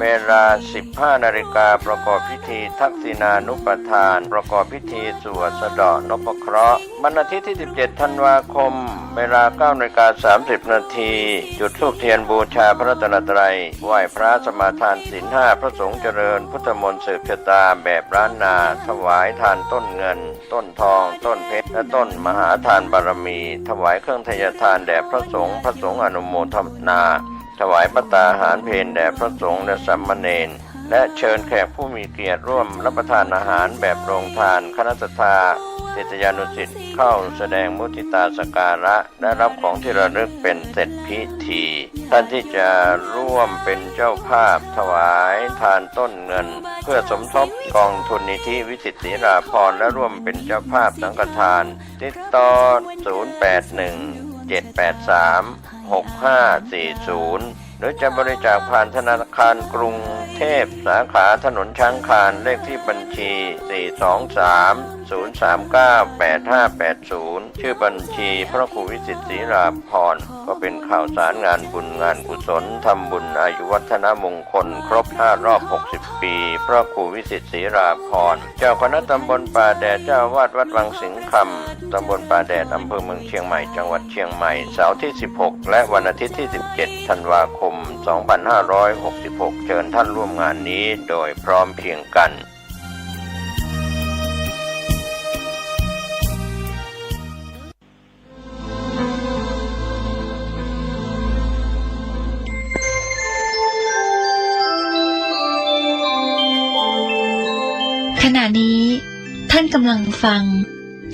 เวลาสิบห้านาฬิกา ประกอบพิธีทักษิณานุปทาน ประกอบพิธีสวดสะเดาะนพเคราะห์ วันอาทิตย์ที่สิบเจ็ดธันวาคม เวลาเก้านาฬิกาสามสิบนาที จุดธูปเทียนบูชาพระรัตนตรัย ไหว้พระสมาทานศีลห้า พระสงฆ์เจริญพุทธมนต์สืบชะตาแบบล้านนา ถวายทานต้นเงิน ต้นทอง ต้นเพชร และต้นมหาทานบารมี ถวายเครื่องไทยทานแด่พระสงฆ์ พระสงฆ์อนุโมทนา ถวายภัตตาหารเพลแด่พระสงฆ์และสามเณร และเชิญแขกผู้มีเกียรติร่วมรับประทานอาหารแบบโรงทาน คณะศรัทธาศิษยานุศิษย์เข้าแสดงมุทิตาสักการะ และรับของที่ระลึกเป็นเสร็จพิธี ท่านที่จะร่วมเป็นเจ้าภาพถวายทานต้นเงิน เพื่อสมทบกองทุนนิธิวิสิทธิ์ ศิราภรณ์ และร่วมเป็นเจ้าภาพสังฆทาน ติดต่อ ศูนย์แปดหนึ่ง เจ็ดแปดสาม หกห้าสี่ศูนย์ หรือจะบริจาคผ่านธนาคารกรุงเทพ สาขาถนนช้างคาน เลขที่บัญชี สี่สองสาม ศูนย์สามเก้า แปดห้าแปดศูนย์ ชื่อบัญชีพระครูวิสิทธิ์ ศิราภรณ์ ก็เป็นข่าวสารงานบุญงานกุศล ทำบุญอายุวัฒนมงคลครบห้ารอบหกสิบปี พระครูวิสิทธิ์ ศิราภรณ์ เจ้าคณะตำบลป่าแดด เจ้าอาวาสวัดวังสิงห์คำ ตำบลป่าแดด อำเภอเมืองเชียงใหม่ จังหวัดเชียงใหม่ เสาร์ที่สิบหก และวันอาทิตย์ที่สิบเจ็ดธันวาคม สองพันห้าร้อยหกสิบหก เชิญท่านร่วมงานนี้โดยพร้อมเพรียงกัน ขณะนี้ท่านกำลังฟัง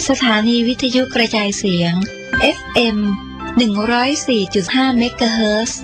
สถานีวิทยุกระจายเสียง เอฟเอ็ม หนึ่งร้อยสี่จุดห้า เมกะเฮิรตซ์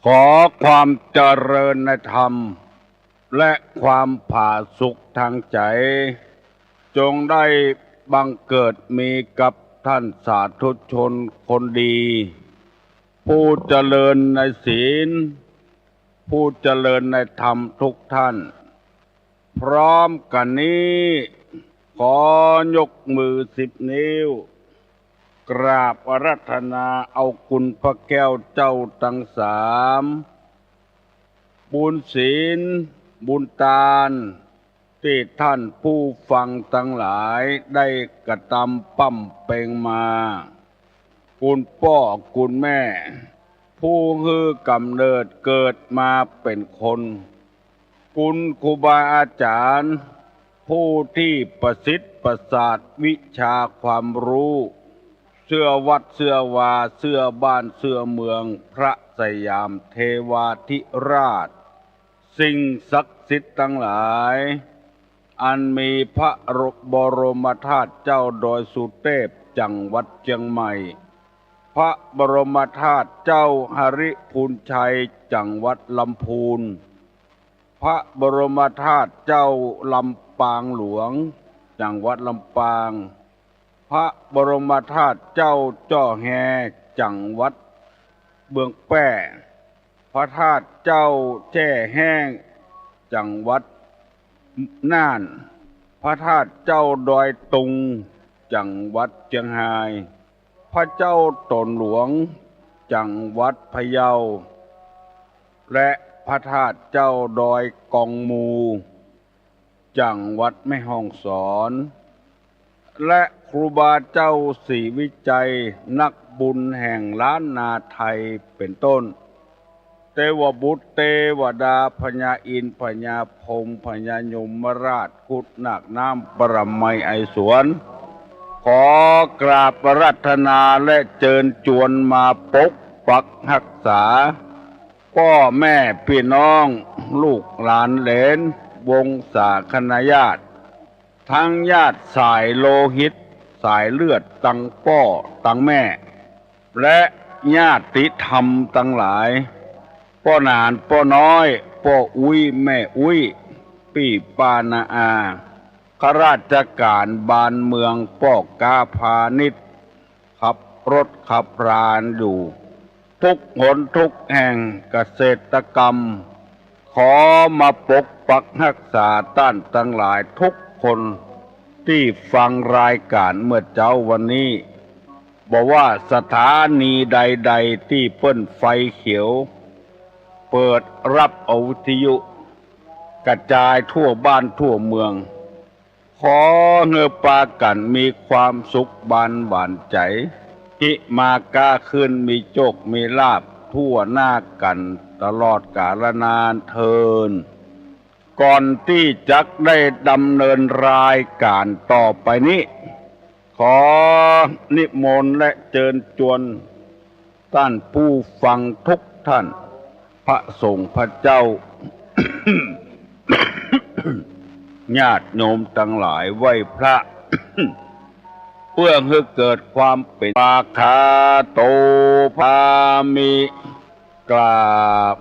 ขอความเจริญในธรรม และความผาสุกทางใจ๋ จงได้บังเกิดมีกับท่านสาธุชนคนดี ผู้เจริญในศีล ผู้เจริญในธรรมทุกท่าน พร้อมกั๋นนี้ ขอยกมือสิบนิ้ว กราบอาราธนาเอาคุณพระแก้วเจ้าตังสาม บุญศีล บุญตาน ตี้ท่านผู้ฟังตังหลายได้กระตำปำเป็งมา คุณป้อคุณแม่ ผู้หื้อกำเนิดเกิดมาเป๋นคน คุณครูบาอาจ๋ารย์ ผู้ตี้ประสิทธิ์ประสาทวิชาความฮู้ เสื้อวัดเสื้อวา เสื้อบ้านเสื้อเมือง พระสยามเทวาธิราช สิ่งศักดิ์สิทธิ์ตังหลาย อันมีพระบรมธาตุเจ้าดอยสุเตพ จังหวัดเจียงใหม่ พระบรมธาตุเจ้าหริพูนชัย จังหวัดลำพูน พระบรมธาตุเจ้าลำปางหลวง จังหวัดลำปาง พระบรมธาตุเจ้าจ้อแฮ จังหวัดเมืองแป้ พระธาตุเจ้าแจ้แฮ้ง จังหวัดน่าน พระธาตุเจ้าดอยตุง จังหวัดเจียงฮาย พระเจ้าโตนหลวง จังหวัดพะเยา และพระธาตุเจ้าดอยกองมู จังหวัดแม่ฮ่องสอน และ ครูบาเจ้าศรีวิชัย นักบุญแห่งล้านนาไทย เป๋นต้น เตวบุตรเตวดา พญาอินทร์ พญาพรหม พญายมราช ครุฑนาคน้ำ ปรมัยไอสวน ขอกราบอาราธนาและเจิญจวนมาปกปักฮักษา ป้อแม่ปี้น้อง ลูกหลานเหลน วงศาคณาญาติ ตึงญาติสายโลหิต สายเลือดตึงป้อตึงแม่ และญาติธรรมตังหลาย ป้อหนานป้อน้อย ป้ออุ๊ยแม่อุ๊ย ปี้ป้าน้าอา ข้าราชก๋านบ้านเมือง ป้อก๊าพาณิชย์ ขับรถขับราอยู่ ทุกหนทุกแห่ง เกษตรกรรม ขอมาปกปักฮักษาต้านตังหลายทุกคน ตี้ฟังรายก๋านเมื่อเจ๊าวันนี้ บ่ว่าสถานีใดๆ ตี้เปิ้นไฟเขียว เปิดฮับเอาวิทยุ กระจายทั่วบ้านทั่วเมือง ขอหื้อปากั๋นมีความสุขบานหวานใจ๋ ฮิมาก๊าขึ้น มีโจคมีลาภทั่วหน้ากั๋นตลอดกาลนานเทอญ ก่อนตี้จักได้ดำเนินรายก๋านต่อไปนี้ ขอนิมนต์และเจิญจวน ต้านผู้ฟังทุกท่าน พระสงฆ์พระเจ้า ญาติโยมตังหลายไหว้พระ เพื่อหื้อเกิดความเป๋น สวากขาโต ภามิ กราบ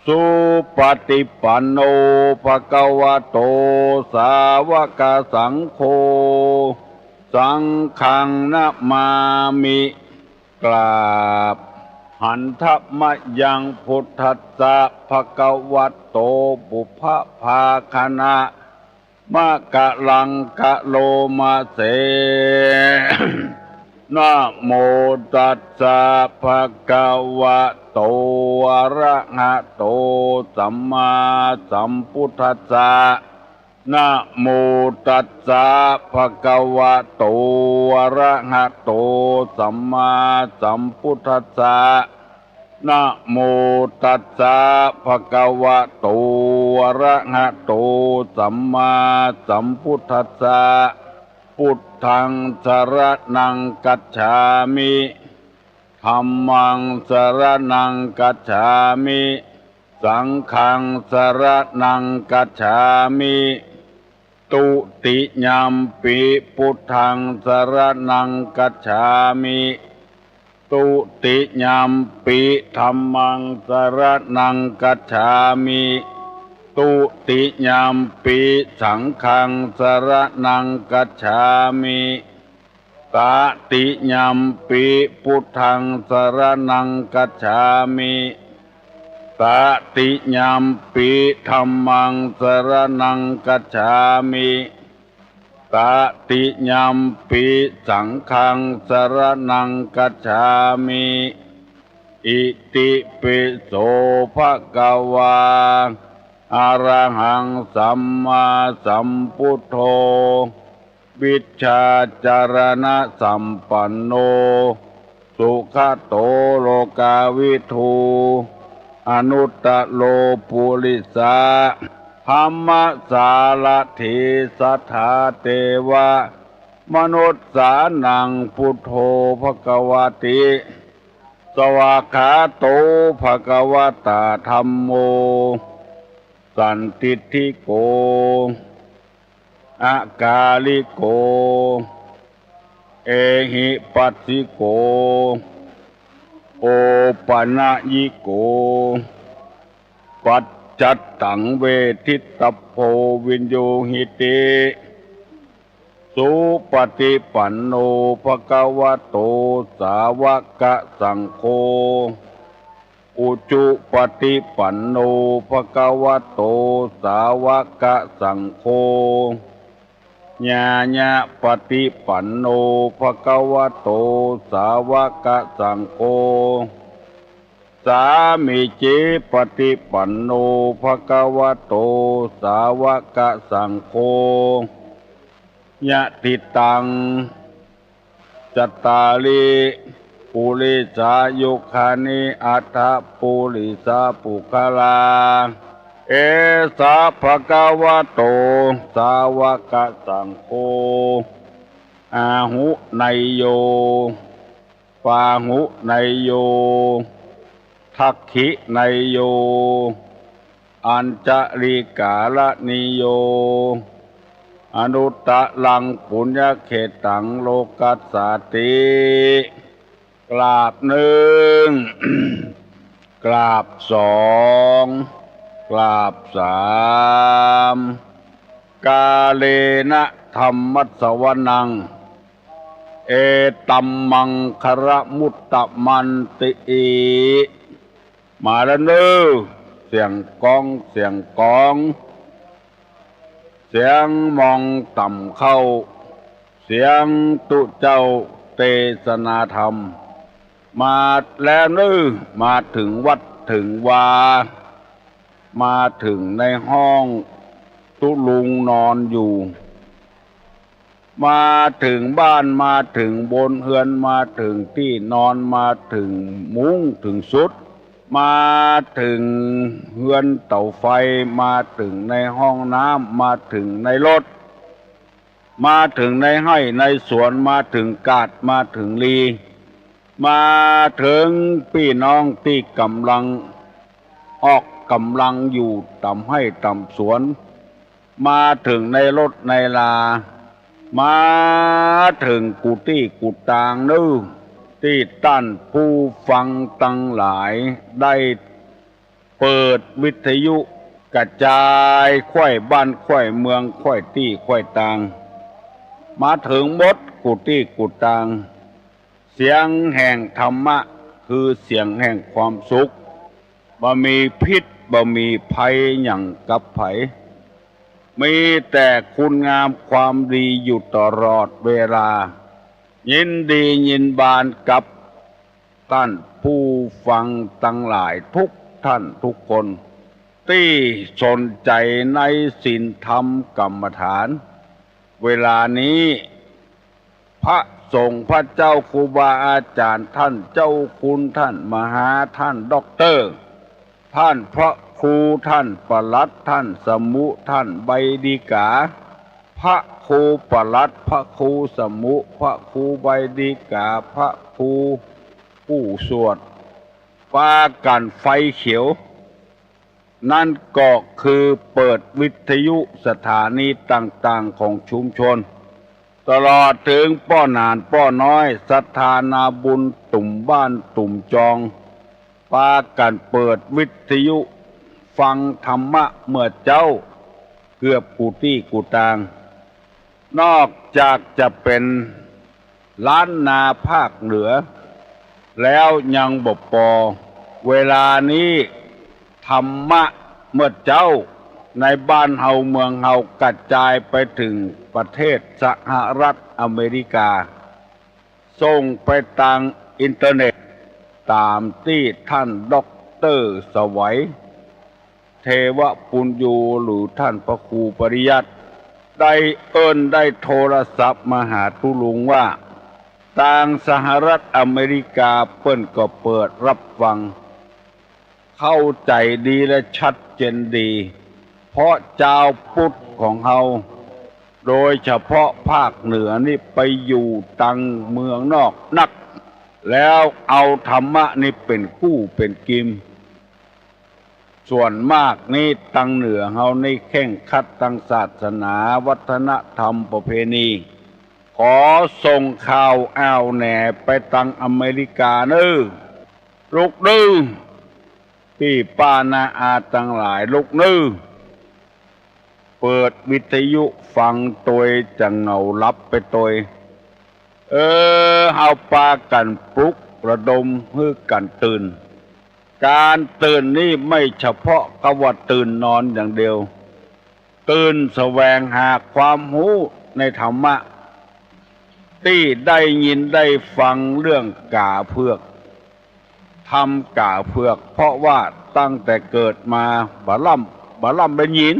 สุปฏิปันโน ภะคะวะโต สาวกสังโฆ สังฆังนะมามิ กราบ หันทะมะยัง พุทธัสสะ ภะคะวะโต ปุพพะภาคะณะ มะกะลังกะโลมะเส นะโมตัสสะ ภะคะวะโต อะระหะโต สัมมาสัมพุทธัสสะ นะโมตัสสะ ภะคะวะโต อะระหะโต สัมมาสัมพุทธัสสะ นะโมตัสสะ ภะคะวะโต อะระหะโต สัมมาสัมพุทธัสสะ พุทธังสะระณังคัจฉามิ ธัมมังสะระณังคัจฉามิ สังฆังสะระณังคัจฉามิ ตุติยัมปิ พุทธังสะระณังคัจฉามิ ตุติยัมปิ ธัมมังสะระณังคัจฉามิ ตุติยัมปิ สังฆังสะระณังคัจฉามิ ตติยัมปิ พุทธังสะระณังคัจฉามิ ตติยัมปิ ธัมมังสะระณังคัจฉามิ ตติยัมปิ สังฆังสะระณังคัจฉามิ อิติปิโส ภะคะวา อะระหัง สัมมาสัมพุทโธ วิชชาจารณะสัมปันโน สุขะโต โลกาวิทู อนุตตะโร ปุริสะ ธัมมะสารถี สัทธา เตวะ มนุสสานัง พุทโธ ภะคะวะติ สวากขาโต ภะคะวะตา ธัมโม สันทิฏฐิโก อะกาลิโก เอหิปัสสิโก โอปะนะยิโก ปัจจัตตัง เวทิตตัพโพ วินยูหิติ สุปฏิปันโน ภะคะวะโต สาวกสังโฆ อุจุปฏิปันโน ภะคะวะโต สาวกสังโฆ ญาณปฏิปันโน ภะคะวะโต สาวกสังโฆ สามีจิปฏิปันโน ภะคะวะโต สาวกสังโฆ ยะติตัง จัตตาริ ปุริสายุคานิ อัตถะปุริสะปุคคลา เอสะ ภะคะวะโต สาวะกะสังโฆ อาหุเนยโย ปาหุเนยโย ทักขิเนยโย อัญชะลีกาละนิโย อนุตตะรังปุญญะเขตัง โลกัสสาติ กราบนึ่ง กราบสอง กราบสาม กาเลนะธัมมัสสวนัง เอตัมมังคะละมุตตะมันติ มาแล้วเน้อ เสียงกลอง เสียงกลอง เสียงมองต่ำเข้า เสียงตุ๊เจ้าเตสนาธรรม มาแล้วเน้อ มาเถิงวัดเถิงวา มาเถิงในห้องตุ๊ลุงนอนอยู่ มาเถิงบ้าน มาเถิงบนเฮือน มาเถิงตี้นอน มาเถิงมุ้งเถิงสุด มาเถิงเฮือนเต๋าไฟ มาเถิงในห้องน้ำ มาเถิงในรถ มาเถิงในไฮ่ในสวน มาเถิงกาด มาเถิงลี มาเถิงปี้น้องตี้ก่ำลังออกก่ำลังอยู่ต๋ามไฮ่ต๋ามสวน มาเถิงในรถในลา มาเถิงกู้ตี้กู้ตางเน้อ ตี้ต้านผู้ฟังตังหลายได้เปิดวิทยุกระจายไขว้บ้านไขว้เมืองไขว้ตี้ไขว้ตาง มาเถิงหมดกู้ตี้กู้ตาง เสียงแห่งธรรมะคือเสียงแห่งความสุข บ่มีพิษบ่มีภัยหยังกับใผ มีแต่คุณงามความดีอยู่ตลอดเวลา ยินดียินบานกับต้านผู้ฟังตังหลายทุกท่านทุกคน ตี้สนใจ๋ในศีลธรรมกรรมฐาน เวลานี้ พระสงฆ์พระเจ้าครูบาอาจ๋ารย์ ต้านเจ้าคุณ ต้านมหา ต้านด็อกเตอร์ ต้านพระครู ต้านปลัด ต้านสมุ ต้านใบดีกา พระครูปลัด พระครูสมุ พระครูใบดีกา พระครูผู้สวด ปากั๋นไฟเขียว นั้นก็คือเปิดวิทยุสถานีต่างๆ ของชุมชน ตลอดเถิงป้อหนานป้อน้อย ศรัทธานาบุญตุ่มบ้านตุ่มจอง ปากั๋นเปิดวิทยุฟังธรรมะเมื่อเจ๊า เกือบกู้ตี้กู้ตาง นอกจากจะเป๋นล้านนาภาคเหนือ แล้วยังบ่ปอ เวลานี้ธรรมะเมื่อเจ๊าในบ้านเฮาเมืองเฮากระจายไปเถิงประเทศสหรัฐอเมริกา ส่งไปตางอินเทอร์เน็ต ต๋ามตี้ต้านด็อกเตอร์สวัย เทวปุญญู หรือต้านพระครูปริยัติ ได้เอิ้นได้โทรศัพท์มาหาตุ๊ลุงว่า ตางสหรัฐอเมริกาเปิ้นก็เปิดฮับฟัง เข้าใจ๋ดีและชัดเจนดี เพราะจาวพุทธของเฮา โดยเฉพาะภาคเหนือนี่ไปอยู่ตางเมืองนอกนัก แล้วเอาธรรมะนี่เป๋นกู้เป๋นกิม ส่วนมากนี่ตางเหนือเฮานี่เคร่งครัดตางศาสนา วัฒนธรรมประเพณี ขอส่งข่าวอ้าวแหน่ไปตางอเมริกาเน้อ ลุกเน้อ ปี้ป้าน้าอาตังหลาย ลุกเน้อ เปิดวิทยุฟังตวย จะเหงาหลับไปตวย เออ เฮาปากั๋นปลุกระดมหื้อกั๋นตื่น ก๋านตื่นนี่ไม่เฉพาะกับว่าตื่นนอนอย่างเดียว ตื่นแสวงหาความฮู้ในธรรมะ ตี้ได้ยินได้ฟังเรื่องก๋าเผือก ธรรมก๋าเผือก เพราะว่าตั้งแต่เกิดมาบ่ล่ำ บ่ล่ำได้ยิน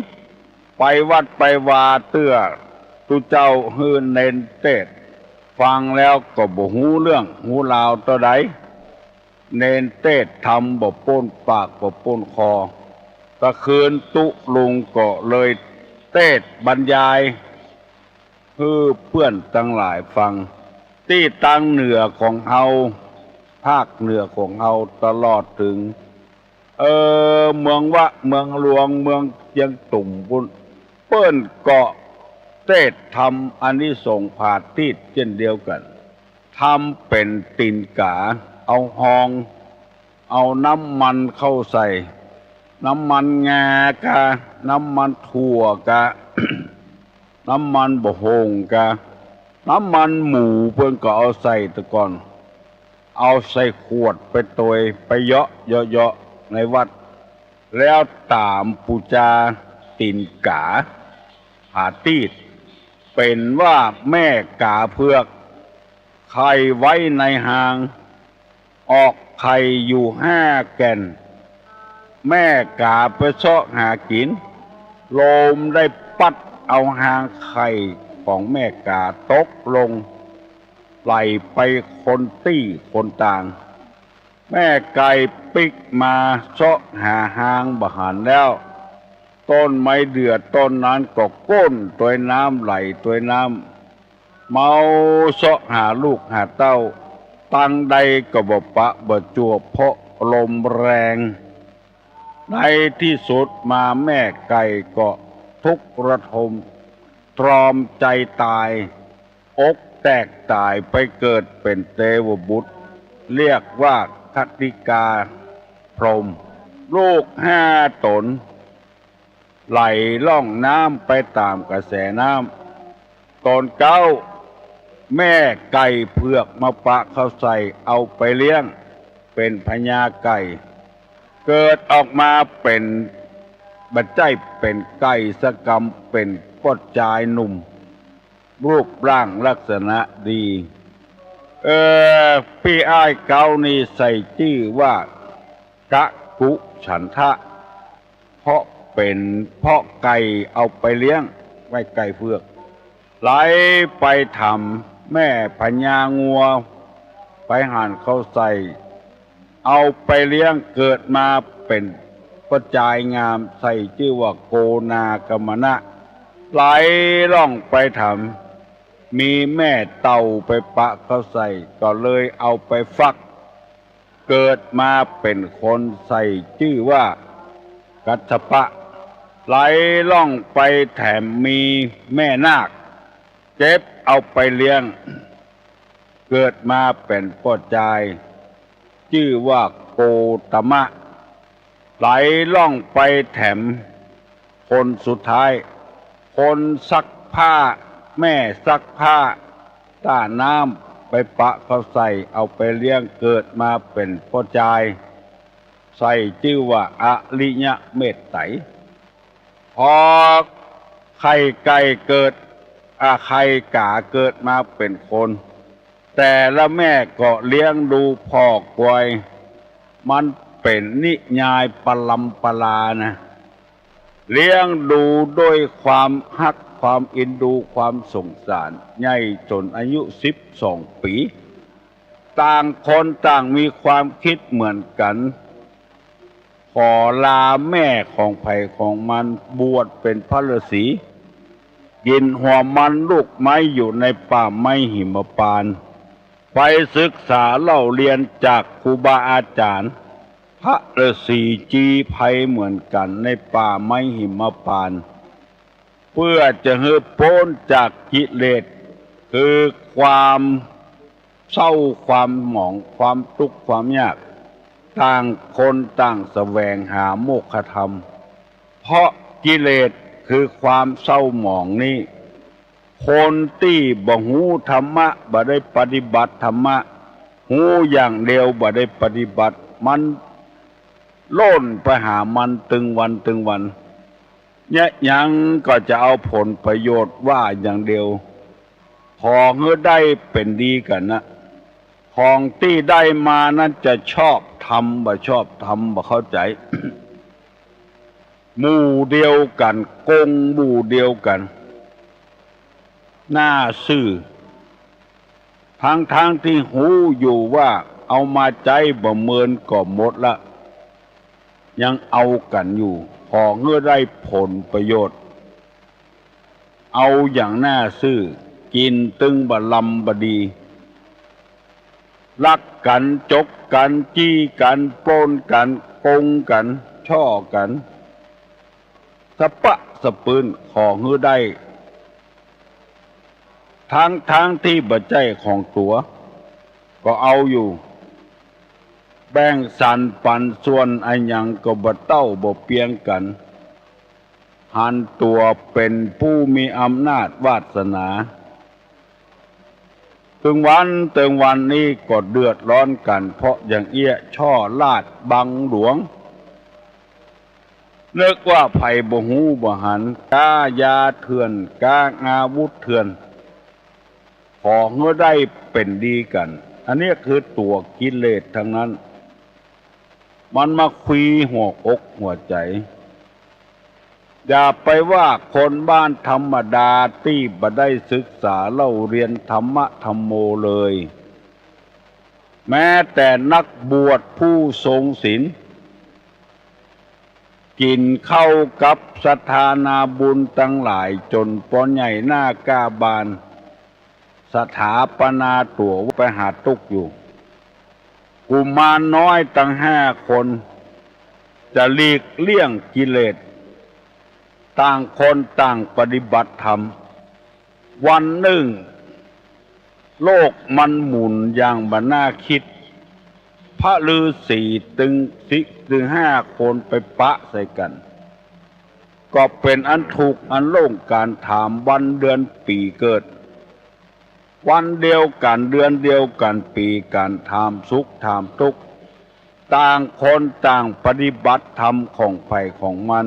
ไปวัดไปวาเตื้อตุ๊เจ้าหื้อเณรเตสน์ ฟังแล้วก็บ่ฮู้เรื่องฮู้ราวเต้าใด เณรเตสน์ธรรมบ่ป๊นปากบ่ป๊นคอ ตะคืนตุ๊ลุงก็เลยเตสน์บรรยาย หื้อเปื้อนตังหลายฟัง ตี้ตางเหนือของเฮา ภาคเหนือของเฮาตลอดเถิง เออ เมืองวะ เมืองหลวง เมืองเจียงตุ่มปุ้น เปิ้นก็เตสน์ธรรมอานิสงส์ผาตี้เจ้นเดียวกั๋น ทำเป๋นตี๋นก๋า เอาฮอง เอาน้ำมันเข้าใส่ น้ำมันงากา น้ำมันถั่วกา น้ำมันบ่าโฮ่งกา น้ำมันหมูเปิ้นก็เอาใส่ตะก่อน เอาใส่ขวดไปตวย ไปเยาะเยาะเยาะในวัด แล้วต๋ามปู๋จาตี๋นก๋า ผาตี้ เป๋นว่าแม่ก๋าเผือก ไข่ไว้ในฮาง ออกไข่อยู่ห้าแก่น แม่ก๋าไปเซาะหากิ๋น ลมได้ปั๊ดเอาฮางไข่ของแม่ก๋าตกลง ไหลไปคนตี้คนตาง แม่ไก่ปิ๊กมาเซาะหาฮางบ่หันแล้ว ต้นไม้เดื่อต้นนั้นก็ก้นตวยน้ำ ไหลตวยน้ำ เมาเซาะหาลูกหาเต้า ตางใดก็บ่ปะบ่จั่ว เพราะลมแรง ในตี้สุดมาแม่ไก่ก็ทุกข์ระทม ตรอมใจ๋ต๋าย อกแตกต๋ายไปเกิดเป๋นเตวบุตร เรียกว่าคติกาพรหม ลูกห้าต๋น ไหลล่องน้ำไปต๋ามกระแสน้ำ ต๋นเก๊า แม่ไก่เผือกมาปะเข้าใส่ เอาไปเลี้ยงเป๋นพญาไก่ เกิดออกมาเป๋น บ่ใจ้เป๋นไก่สักกำ เป๋นป้อจายหนุ่ม รูปร่างลักษณะดี เออ ปี้อ้ายเก๊านี่ใส่จื้อว่า กะกุฉันทะ เพราะเป๋น เพราะไก่เอาไปเลี้ยง ไว้ไก่เผือก ไหลไปถามแม่พญางัว ไปหันเข้าใส่ เอาไปเลี้ยงเกิดมาเป๋นป้อจายงาม ใส่จื้อว่าโกนากมณะ ไหลล่องไปถาม มีแม่เต่าไปปะเข้าใส่ ก็เลยเอาไปฟัก เกิดมาเป๋นคน ใส่จื้อว่ากัสสปะ ไหลล่องไปแถมมีแม่นาค เก็บเอาไปเลี้ยง เกิดมาเป๋นป้อจาย จื้อว่าโคตมะ ไหลล่องไปแถมคนสุดท้าย คนซักผ้า แม่ซักผ้า ต้าน้ำไปปะเข้าใส่ เอาไปเลี้ยงเกิดมาเป๋นป้อจาย ใส่จื้อว่าอริยเมตไตร พอไข่ไก่เกิด อ่า ไข่ก๋าเกิดมาเป๋นคน แต่ละแม่ก็เลี้ยงดูผ่อกวย มันเป๋นนิยายปรำปรานะ เลี้ยงดูด้วยความฮัก ความเอ็นดู ความสงสาร ใหญ่จ๋นอายุสิบสองปี๋ ต่างคนต่างมีความคิดเหมือนกั๋น ขอลาแม่ของใผของมัน บวชเป๋นพระฤๅษี กิ๋นหัวมันลูกไม้อยู่ในป่าไม้หิมพานต์ ไปศึกษาเล่าเรียนจากครูบาอาจ๋ารย์ พระฤๅษีจีไพรเหมือนกั๋นในป่าไม้หิมพานต์ เปื้อจะหื้อป๊นจากกิเลส คือความเศร้า ความหมอง ความตุ๊กข์ ความยาก ต่างคนต่างแสวงหาโมกขธรรม เพราะกิเลสคือความเศร้าหมองนี้ คนตี้บ่ฮู้ธรรมะ บ่ได้ปฏิบัติธรรมะ ฮู้อย่างเดียว บ่ได้ปฏิบัติ มันล่นไปหามันตึงวันตึงวัน เยียะหยังก็จะเอาผลประโยชน์ว่าอย่างเดียว ขอหื้อได้เป๋นดีกั๋นนะ ของตี้ได้มานั้นจะชอบธรรม บ่ชอบธรรม บ่เข้าใจ๋ หมู่เดียวกั๋น กงหมู่เดียวกั๋น หน้าซื่อ ทั้งๆ ตี้ฮู้อยู่ว่าเอามาใจ๊บ่เมินก็หมดละ ยังเอากั๋นอยู่ ขอหื้อได้ผลประโยชน์ เอาอย่างหน้าซื่อ กิ๋นตึงบ่ลำบ่ดี ลักกั๋น จกกั๋น จี้กั๋น ปล้นกั๋น โกงกั๋น ฉ้อกั๋น สะปะสะปืน ขอหื้อได้ ทั้งๆ ตี้บ่ใจ้ของตั๋ว ก็เอาอยู่ แบ่งสรรปันส่วนอะหยังก็บ่เต้าบ่เปียงกั๋น หันตั๋วเป๋นผู้มีอำนาจวาสนา ตึงวันตึงวันนี้ก็เดือดร้อนกั๋น เพราะอย่างเอี้ย ฉ้อราชบังหลวง นึกว่าใผบ่ฮู้บ่หัน ก๊ายาเถื่อน ก๊าอาวุธเถื่อน ขอหื้อได้เป๋นดีกั๋น อันนี้คือตั๋วกิเลสทั้งนั้น มันมาควีหัวอกหัวใจ๋ อย่าไปว่าคนบ้านธรรมดาตี้บ่ได้ศึกษาเล่าเรียนธรรมะธัมโมเลย แม้แต่นักบวชผู้ทรงศีล กิ๋นข้าวกับศรัทธานาบุญตังหลาย จ๋นปอใหญ่หน้ากล้าบาน สถาปนาตั๋วไปหาตุ๊กอยู่ กุมารน้อยตังห้าคน จะหลีกเลี่ยงกิเลส ต่างคนต่างปฏิบัติธรรม วันนึ่ง โลกมันหมุนอย่างบ่น่าคิด พระฤๅษีตึงสิ ตึงห้าคนไปปะใส่กั๋น ก็เป๋นอันถูกอันโล่งกั๋น ถามวันเดือนปี๋เกิด วันเดียวกั๋น เดือนเดียวกั๋น ปี๋กั๋น ถามสุขถามตุ๊กข์ ต่างคนต่างปฏิบัติธรรมของใผของมัน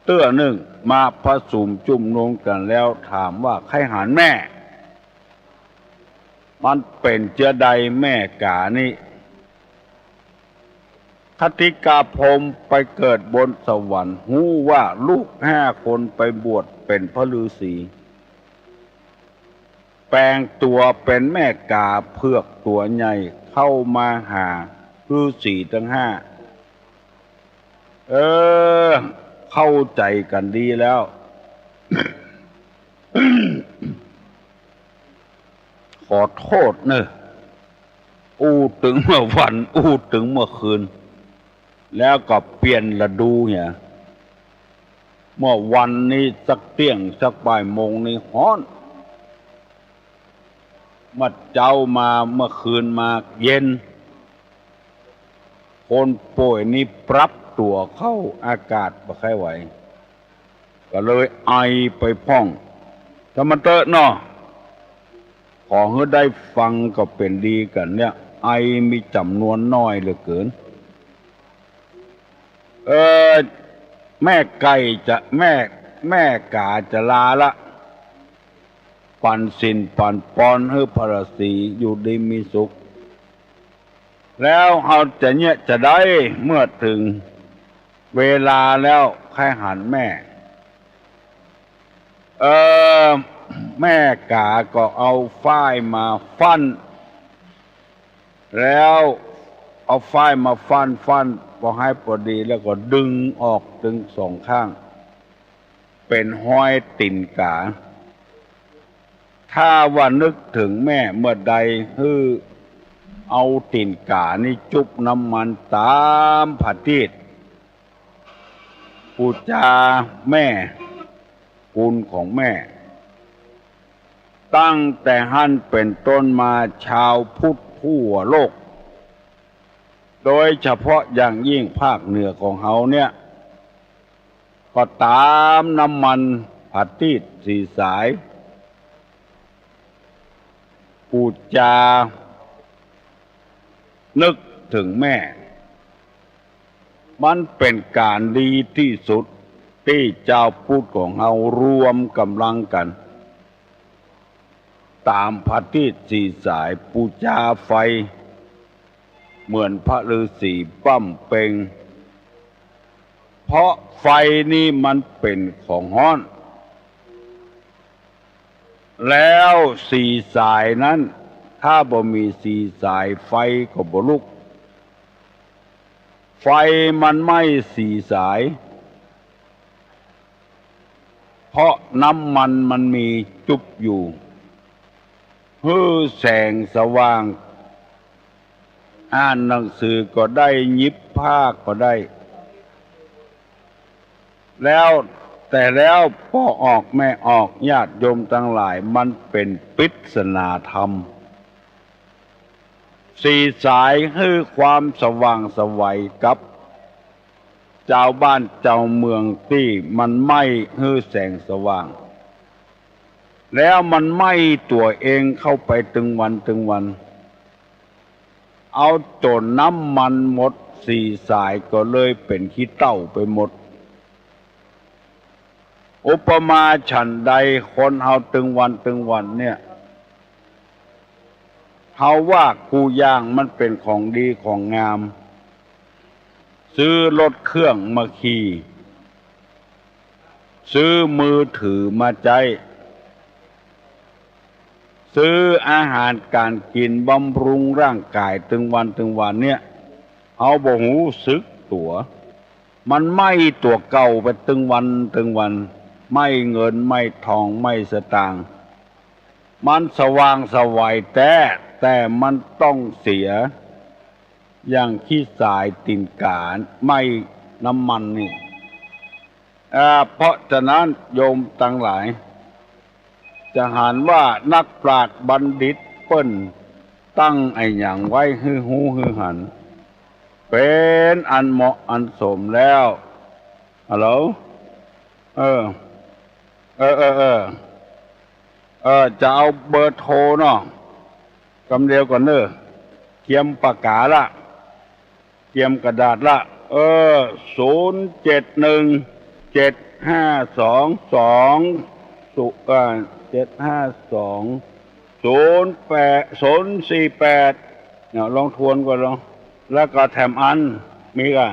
เตื้อนึ่งมาผสมจุมนุมกั๋นแล้วถามว่า ใค่หันแม่ มันเป๋นเจื้อใดแม่ก๋านี้ ขติกาพรหมไปเกิดบนสวรรค์ ฮู้ว่าลูกห้าคนไปบวชเป๋นพระฤๅษี แปลงตั๋วเป๋นแม่ก๋าเผือกตั๋วใหญ่ เข้ามาหาฤๅษีตังห้า เออ เข้าใจ๋กั๋นดีแล้ว ขอโต้ษเน่อ อู้ตึงเมื่อวัน อู้ตึงเมื่อคืน แล้วก็เปลี่ยนฤดูเหีย เมื่อวันนี้สักเตี้ยงสักบ่ายโมงนี่ฮ้อน เมื่อเจ๊ามา เมื่อคืนมาเย็น คนป่วยนี่ปรับตั๋วเข้าอากาศบ่ใค่ไหว ก็เลยไอไปพ่อง แต่มันเต๊อะเนาะ ขอหื้อได้ฟังก็เป๋นดีกั๋นเนี่ย ไอมีจ๋ำนวนน้อยเหลือเกิ๋น เออ แม่ก๋าจะ แม่ แม่ก๋าจะลาละ ปันศีลปันปอนหื้อพระฤๅษีอยู่ดีมีสุข แล้วเฮาจะเยียะจะใด เมื่อเถิงเวลาแล้วใค่หันแม่ เออ แม่ก๋าก็เอาฝ้ายมาฟั่น แล้วเอาฝ้ายมาฟั่นฟั่น ปอหื้อปอดีแล้วก็ดึงออกตึงสองข้าง เป๋นฮอยตี๋นก๋า ถ้าว่านึกเถิงแม่เมื่อใด หื้อเอาตี๋นก๋านี้จุบน้ำมันต๋ามผะตีด ปู๋จาแม่ กุณของแม่ ตั้งแต่หั้นเป๋นต้นมา จาวพุทธทั่วโลก โดยเฉพาะอย่างยิ่งภาคเหนือของเฮาเนี่ย ก็ต๋ามน้ำมันผะตีดสี่สาย ปู๋จานึกเถิงแม่ มันเป๋นก๋านดีตี้สุดตี้จาวพุทธของเฮารวมก๋ำลังกั๋น ต๋ามผะตีดสี่สาย ปู๋จาไฟ เหมือนพระฤๅษีบำเพ็ง เพราะไฟนี่มันเป๋นของฮ้อน แล้วสี่สายนั้น ถ้าบ่มีสี่สาย ไฟก็บ่ลุก ไฟมันไหม้สี่สาย เพราะน้ำมันมันมีจุบอยู่ หื้อแสงสว่าง อ่านหนังสือก็ได้ หยิบผ้าก็ได้ แล้ว แต่แล้วป้อออกแม่ออก ญาติโยมตังหลาย มันเป๋นปริศนาธรรม สี่สายหื้อความสว่างไสวกับจาวบ้านจาวเมืองตี้มันไหม้หื้อแสงสว่าง แล้วมันไหม้ตั๋วเองเข้าไปตึงวันตึงวัน เอาจ๋นน้ำมันหมด สี่สายก็เลยเป๋นขี้เถ้าไปหมด อุปมาฉันใด คนเฮาตึงวันตึงวันเนี่ย เฮาว่ากู้อย่างมันเป๋นของดีของงาม ซื้อรถเครื่องมาขี่ ซื้อมือถือมาใจ๊ ซื้ออาหารก๋านกิ๋นบำรุงร่างก๋ายตึงวันตึงวันเนี่ย เฮาบ่ฮู้สึกตั๋ว มันไหม้ตั๋วเก่าไปตึงวันตึงวัน ไหม้เงินไหม้ทองไหม้สตางค์ มันสว่างไสวแต๊ แต่มันต้องเสีย อย่างขี้สายตี๋นก๋าไหม้น้ำมันนี่ อ่า เพราะฉะนั้นโยมตังหลาย จะหันว่านักปราชญ์บัณฑิตเปิ้นตั้งอะหยังไว้หื้อฮู้หื้อหัน เป๋นอันเหมาะอันสมแล้ว ฮัลโหล เออ เออ เออ เออ เออ จะเอาเบอร์โทรเนาะ กำเดียวก่อนเน่อ เกียมปากก๋าละ เกียมกระดาษละ เออ ศูนย์เจ็ดหนึ่ง เจ็ดห้าสองสอง ศูนย์ เอ่อ เจ็ดห้าสอง ศูนย์แปด ศูนย์สี่แปด เนี่ย ลองทวนก่อนลอง แล้วก็แถมอัน มีก่ะ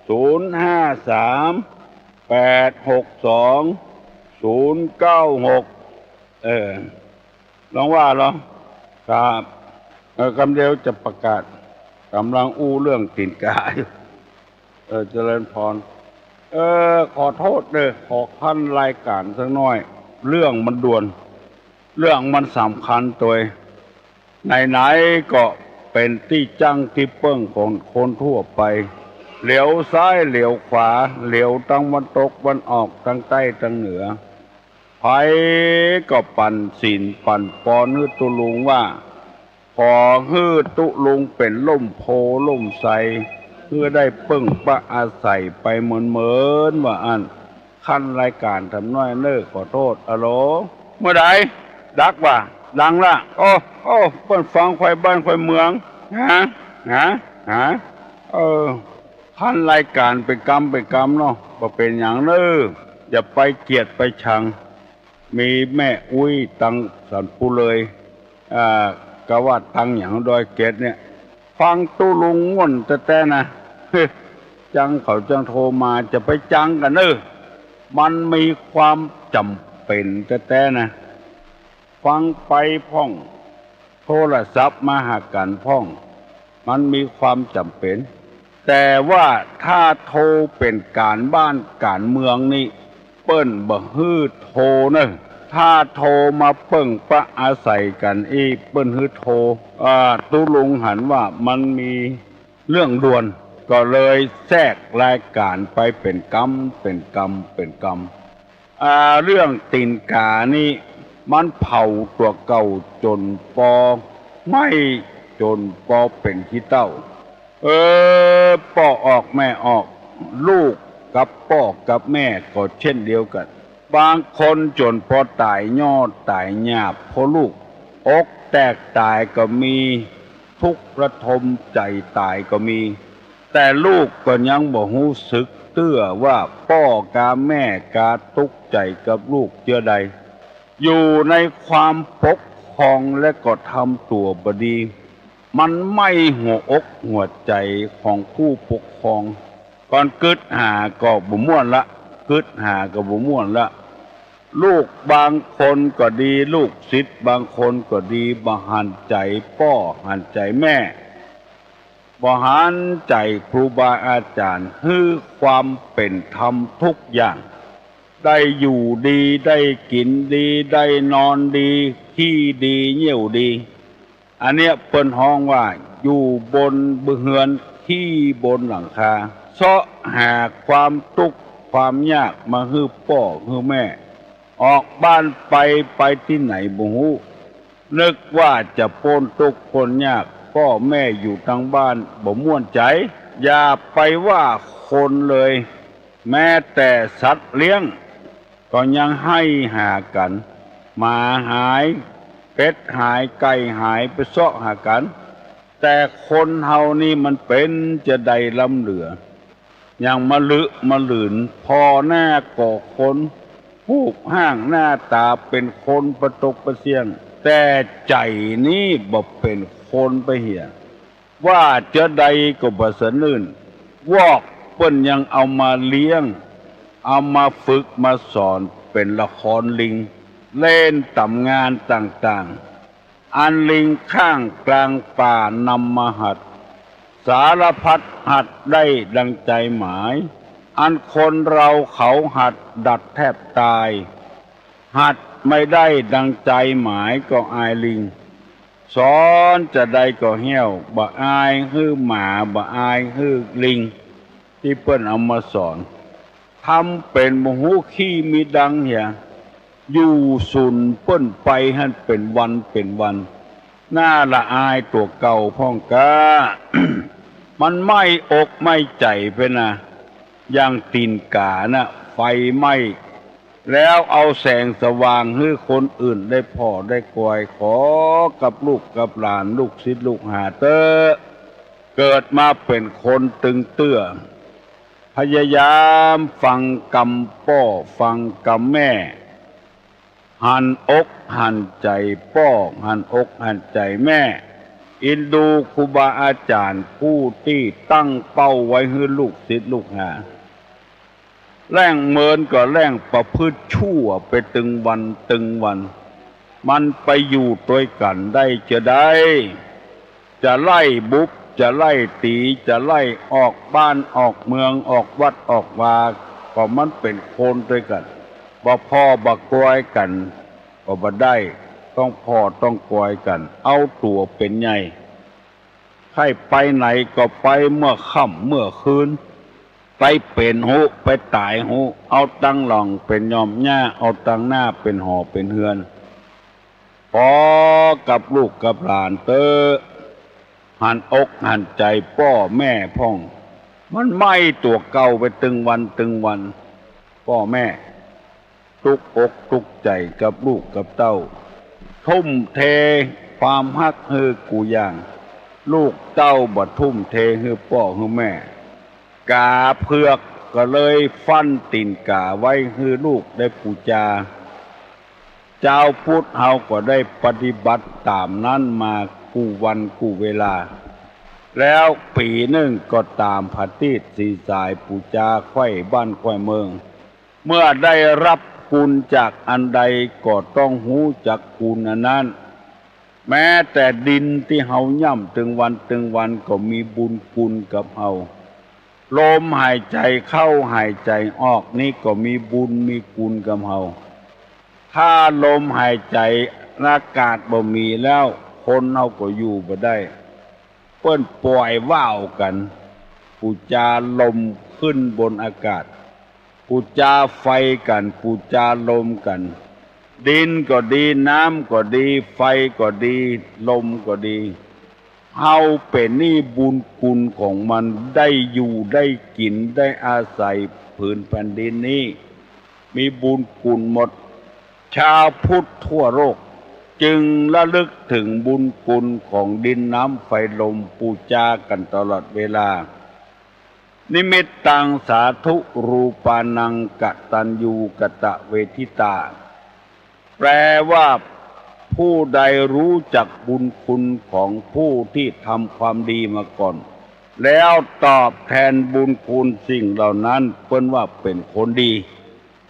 ศูนย์ห้าสาม แปดหกสอง ศูนย์เก้าหก เออ ลองว่าลอง ครับ เออ กำเดียวจะประกาศ ก่ำลังอู้เรื่องตี๋นก๋าอยู่ เออ เจริญพร เออ ขอโทษเน่อ ขอขั้นรายก๋านสักหน้อย เรื่องมันด่วน เรื่องมันสำคัญตวย ไหนๆ ก็เป๋นตี้จั้งตี้เปิ้งของคนทั่วไป เหลียวซ้ายเหลียวขวา เหลียวตังวันตกวันออก ตังใต้ตังเหนือ ใผก็ปั๋นสินปั๋นปอนหื้อตุ๊ลุงว่า ขอหื้อตุ๊ลุงเป๋นล่มโพธิ์ล่มไทร หื้อได้เปิ้งปะอาศัยไปเหมินๆ ว่าอั้น ขั้นรายก๋านแถมหน้อยเน่อ ขอโทษ อะโหล เมื่อใด ดักว่า ดังละ โอ้ โอ้ เปิ้นฟังใคว่บ้านใคว่เมือง ฮะ ฮะ ฮะ เออ ขั้นรายก๋านเป๋นกำเป๋นกำเนาะ บ่เป๋นหยังเน่อ อย่าไปเกลียดไปชัง มีแม่อุ๊ยตังสันปูเลย อ่า กาว่าตังหยังดอยเกตเนี่ย ฟังตุ๊ลุงม่วนแต๊ๆ นะ จังเขาจังโทรมา จะไปจังกั๋นเน่อ มันมีความจ๋ำเป๋นแต๊ๆ นะ ฟังไปพ่อง โทรศัพท์มาหากั๋นพ่อง มันมีความจ๋ำเป๋น แต่ว่าถ้าโทรเป๋นก๋านบ้านก๋านเมืองนี่ เปิ้นบ่หื้อโทรเน่อ ถ้าโทรมาเปิ้งปะอาศัยกั๋นอี้ เปิ้นหื้อโทร อ่า ตุ๊ลุงหันว่ามันมีเรื่องด่วน ก็เลยแทรกรายก๋านไปเป๋นกำ เป๋นกำ เป๋นกำ อ่า เรื่องตี๋นก๋านี่ มันเผาตั๋วเก่าจ๋นปอไหม้ จ๋นปอเป๋นขี้เถ้า เออ ป้อออกแม่ออก ลูกกับป้อกับแม่ก็เช่นเดียวกั๋น บางคนจ๋นปอต๋ายยอดต๋ายหยาบ เพราะลูกอกแตกต๋ายก็มี ทุกข์ระทมใจ๋ต๋ายก็มี แต่ลูกก็ยังบ่ฮู้สึกเตื้อว่าป้อกาแม่กาตุ๊กข์ใจ๋กับลูกเจื้อใด อยู่ในความปกครองและก็ทำตั๋วบ่ดี มันไหม้หัวอกหัวใจ๋ของผู้ปกครอง ก่อนกึ๊ดหาก็บ่ม่วนละ กึ๊ดหาก็บ่ม่วนละ ลูกบางคนก็ดี ลูกศิษย์บางคนก็ดี บ่หันใจ๋ป้อหันใจ๋แม่ บ่หันใจ๋ครูบาอาจ๋ารย์ หื้อความเป๋นธรรมทุกอย่าง ได้อยู่ดี ได้กิ๋นดี ได้นอนดี ขี้ดี เยี่ยวดี อันเนี้ยเปิ้นฮ้องว่าอยู่บนเฮือน ขี้บนหลังคา เซาะหาความตุ๊กข์ความยากมาหื้อป้อหื้อแม่ ออกบ้านไป ไปตี้ไหนบ่ฮู้ นึกว่าจะป๊นตุ๊กข์ป๊นยาก ป้อแม่อยู่ตังบ้านบ่ม่วนใจ๋ อย่าไปว่าคนเลย แม้แต่สัตว์เลี้ยง ก็ยังไห้หากั๋น หมาหาย เป็ดหาย ไก่หาย ไปเซาะหากั๋น แต่คนเฮานี่มันเป๋นจาใดล้ำเหลือ อย่างมะลึมะลืน ผ่อหน้าก่อคน ฮูปฮ่างหน้าต๋าเป๋นคนปะตกปะเสี้ยง แต่ใจ๋นี่บ่เป๋นคนปะเหีย ว่าจาใดก็บ่สะอื้น วอกเปิ้นยังเอามาเลี้ยง เอามาฝึกมาสอน เป๋นละครลิง เล่นต๋ามงานต่างๆ อันลิงข้างกลางป่านำมาหัด สารพัดหัดได้ดังใจ๋หมาย อันคนเราเขาหัดดัดแทบต๋าย หัดไม่ได้ดังใจ๋หมายก็อายลิง สอนจาใดก็เฮี้ยว บ่อายหื้อหมา บ่อายหื้อลิง ตี้เปิ้นเอามาสอน ทำเป๋นบ่ฮู้ขี้มีดังเหีย อยู่สุนเปิ้นไปหั้นเป๋นวันเป๋นวัน น่าละอายตั๋วเก่าพ่องก้า มันไหม้อกไหม้ใจ๋ไปนะ อย่างตี๋นก๋าน่ะ ไฟไหม้ แล้วเอาแสงสว่างหื้อคนอื่นได้ผ่อได้กอย ขอกับลูกกับหลาน ลูกศิษย์ลูกหาเต๊อะ เกิดมาเป๋นคนตึงเตื้อ พยายามฟังกำป้อฟังกำแม่ หันอกหันใจ๋ป้อ หันอกหันใจ๋แม่ อินดูครูบาอาจ๋ารย์ผู้ตี้ตั้งเป้าไว้หื้อลูกศิษย์ลูกหา แล่งเมินก็แล่งประพฤติชั่วไปตึงวันตึงวัน มันไปอยู่ตวยกั๋นได้จาใด จะไล่บุบ จะไล่ตี๋ จะไล่ออกบ้านออกเมือง ออกวัดออกวา ก็มันเป๋นคนตวยกั๋น บ่ผ่อบ่กอยกั๋นก็บ่ได้ ต้องผ่อต้องกอยกั๋น เอาตั๋วเป๋นใหญ่ ใค่ไปไหนก็ไปเมื่อค่ำเมื่อคืน ไปเป๋นฮู้ ไปต๋ายฮู้ เอาตังหลังเป๋นหย่อมหญ้า เอาตังหน้าเป๋นหอเป๋นเฮือน ขอกับลูกกับหลานเต๊อะ หันอกหันใจ๋ป้อแม่พ่อง มันไหม้ตั๋วเก่าไปตึงวันตึงวัน ป้อแม่ ตุ๊กอกตุ๊กใจ๋กับลูกกับเต้า ทุ่มเทความฮักหื้อกู้อย่าง ลูกเต้าบ่ทุ่มเทหื้อป้อหื้อแม่ ก๋าเผือกก็เลยฟั่นตี๋นก๋าไว้หื้อลูกได้ปู๋จา จาวพุทธเฮาก็ได้ปฏิบัติต๋ามนั้นมากู้วันกู้เวลา แล้วปี๋นึ่งก็ต๋ามผะตีสสีสายปู๋จาไขว้บ้านไขว้เมือง เมื่อได้รับกุณจากอันใดก็ต้องฮู้จักกุณอันนั้น แม้แต่ดินตี้เฮาย่ำตึงวันตึงวันก็มีบุญกุณกับเฮา ลมหายใจ๋เข้าหายใจ๋ออกนี้ก็มีบุญมีกุณกับเฮา ถ้าลมหายใจ๋อากาศบ่มีแล้ว คนเฮาก็อยู่บ่ได้ เปิ้นป่อยว่าวกั๋น ปู๋จาลมขึ้นบนอากาศ ปู๋จาไฟกั๋น ปู๋จาลมกั๋น ดินก็ดี น้ำก็ดี ไฟก็ดี ลมก็ดี เฮาเป๋นหนี้บุญกุณของมัน ได้อยู่ได้กิ๋นได้อาศัยผืนแผ่นดินนี้ มีบุญกุณหมด ชาวพุทธทั่วโลกจึงระลึกถึงบุญกุณของดินน้ำไฟลม ปู๋จากั๋นตลอดเวลา นิมิตตังสาธุรูปานังกตัญญูกตเวทิตา แปลว่า ผู้ใดรู้จักบุญคุณของผู้ที่ทำความดีมาก่อน แล้วตอบแทนบุญคุณสิ่งเหล่านั้น เปิ้นว่าเป๋นคนดี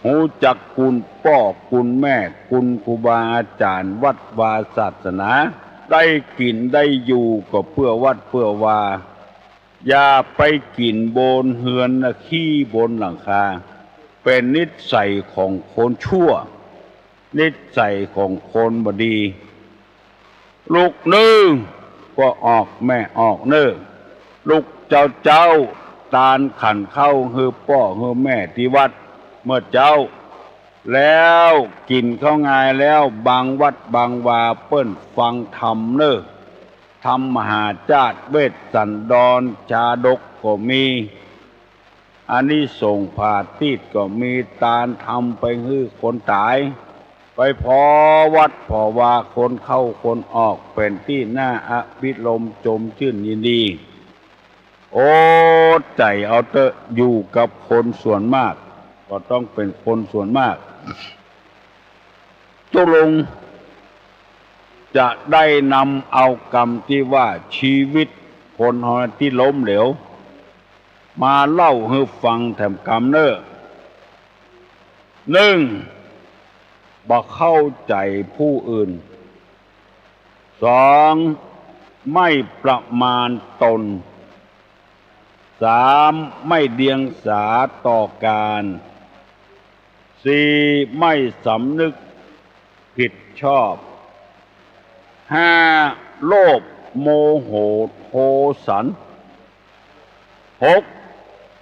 ฮู้จักคุณป้อคุณแม่ คุณครูบาอาจ๋ารย์ วัดวาศาสนา ได้กิ๋นได้อยู่ก็เปื้อวัดเปื้อวา อย่าไปกิ๋นบนเฮือนนะ ขี้บนหลังคา เป๋นนิสัยของคนชั่ว นิสัยของคนบ่ดี ลูกนึ่งป้อออกแม่ออกเน่อ ลูกเจ้าเจ้า ตานขันข้าวหื้อป้อหื้อแม่ตี้วัดเมื่อเจ๊า แล้วกิ๋นข้าวงายแล้ว บางวัดบางวาเปิ้นฟังธรรมเน่อ ธรรมมหาชาติ เวสสันดร ชาดกก็มี อานิสงส์ผาตี้ก็มี ตานทำไปหื้อคนต๋าย ไปผ่อวัดผ่อวา คนเข้าคนออก เป๋นตี้น่าอภิรมย์จมจื้นยินดี อดใจ๋เอาเต๊อะ อยู่กับคนส่วนมาก ก็ต้องเป๋นคนส่วนมาก ตกลงจะได้นำเอากำตี้ว่าชีวิตคนเฮาตี้ล้มเหลว มาเล่าหื้อฟังแถมกำเน่อ นึ่ง บ่เข้าใจ๋ผู้อื่น สอง ไม่ประมาณตน สาม ไม่เดียงสาต่อการ สี่ ไม่สำนึกผิดชอบ ห้า โลภ โมโห โทสัน หก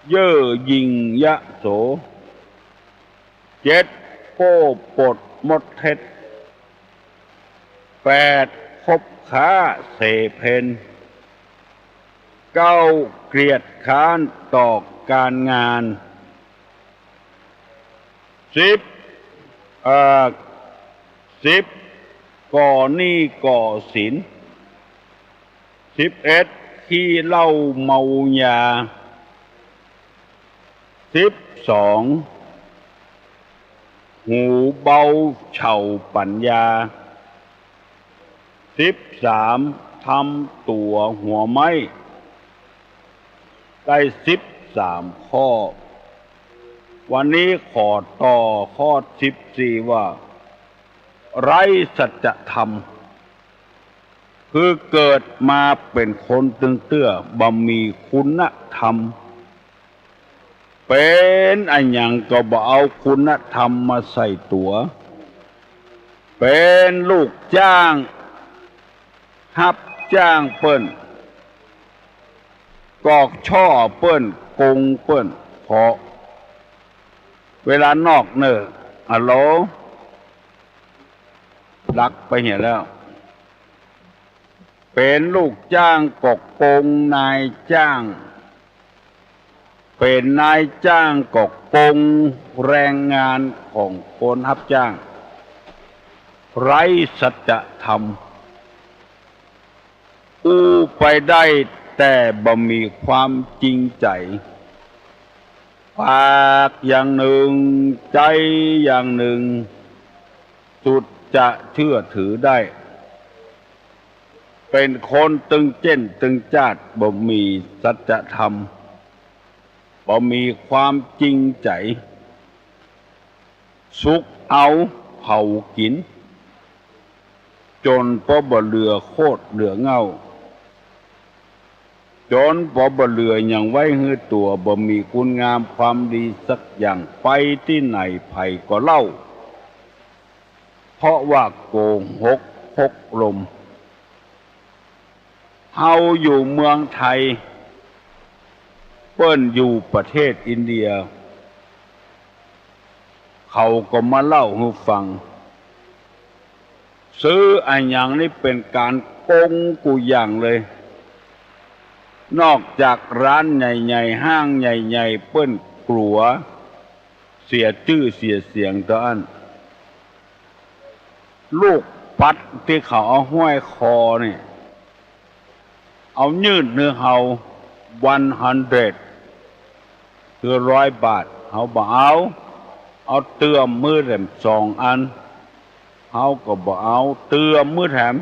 เย่อหยิ่งยโส เจ็ด โป้ปดมดเท็จ แปด คบค้าเสเพล เก้า เกียจคร้านต่อการงาน สิบ เอ่อ สิบ ก่อหนี้ก่อสิน สิบเอ็ด ขี้เหล้าเมายา สิบสอง หูเบาเฉาปั๋ญญา สิบสาม ทำตั๋วหัวไม้ ได้สิบสามข้อ วันนี้ขอต่อข้อสิบสี่ว่า ไร้สัจธรรม คือเกิดมาเป๋นคนตึงเตื้อบ่มีคุณธรรม เป๋นอะหยังก็บ่เอาคุณธรรมมาใส่ตั๋ว เป๋นลูกจ้าง ฮับจ้างเปิ้น กอกช่อเปิ้น โกงเปิ้น เพราะเวลานอกเน่อ อะโหล ดักไปเหียแล้ว เป๋นลูกจ้างก็โกงนายจ้าง เป๋นนายจ้างก็โกงแรงงานของคนฮับจ้าง ไร้สัจธรรม อู้ไปได้แต่บ่มีความจริงใจ๋ ปากอย่างนึ่ง ใจ๋อย่างนึ่ง สุดจะเชื่อถือได้ เป๋นคนตึงเจ้นตึงจ้าด บ่มีสัจธรรม บ่มีความจริงใจ๋ สุกเอาเผากิ๋น จ๋นปอบ่เหลือโคตรเหลือเง่า จ๋นปอบ่เหลือหยังไว้หื้อตั๋ว บ่มีคุณงามความดีสักอย่าง ไปตี้ไหนใผก็เล่า เพราะว่าโกหกพกลม เฮาอยู่เมืองไทย เปิ้นอยู่ประเทศอินเดีย เขาก็มาเล่าหื้อฟัง ซื้ออะหยังนี่เป๋นก๋านโกงกู้อย่างเลย นอกจากร้านใหญ่ๆ ห้างใหญ่ๆ เปิ้นกั๋วเสียจื้อเสียเสียงเต้าอั้น ลูกปัดตี้เขาเอาห้อยคอนี่ เอายื่นหื้อเฮา วันฮันเดร็ด คือร้อยบาท เฮาบ่เอา เอาเตื้อมหื้อแถมสองอัน เฮาก็บ่เอา เตื้อมหื้อแถม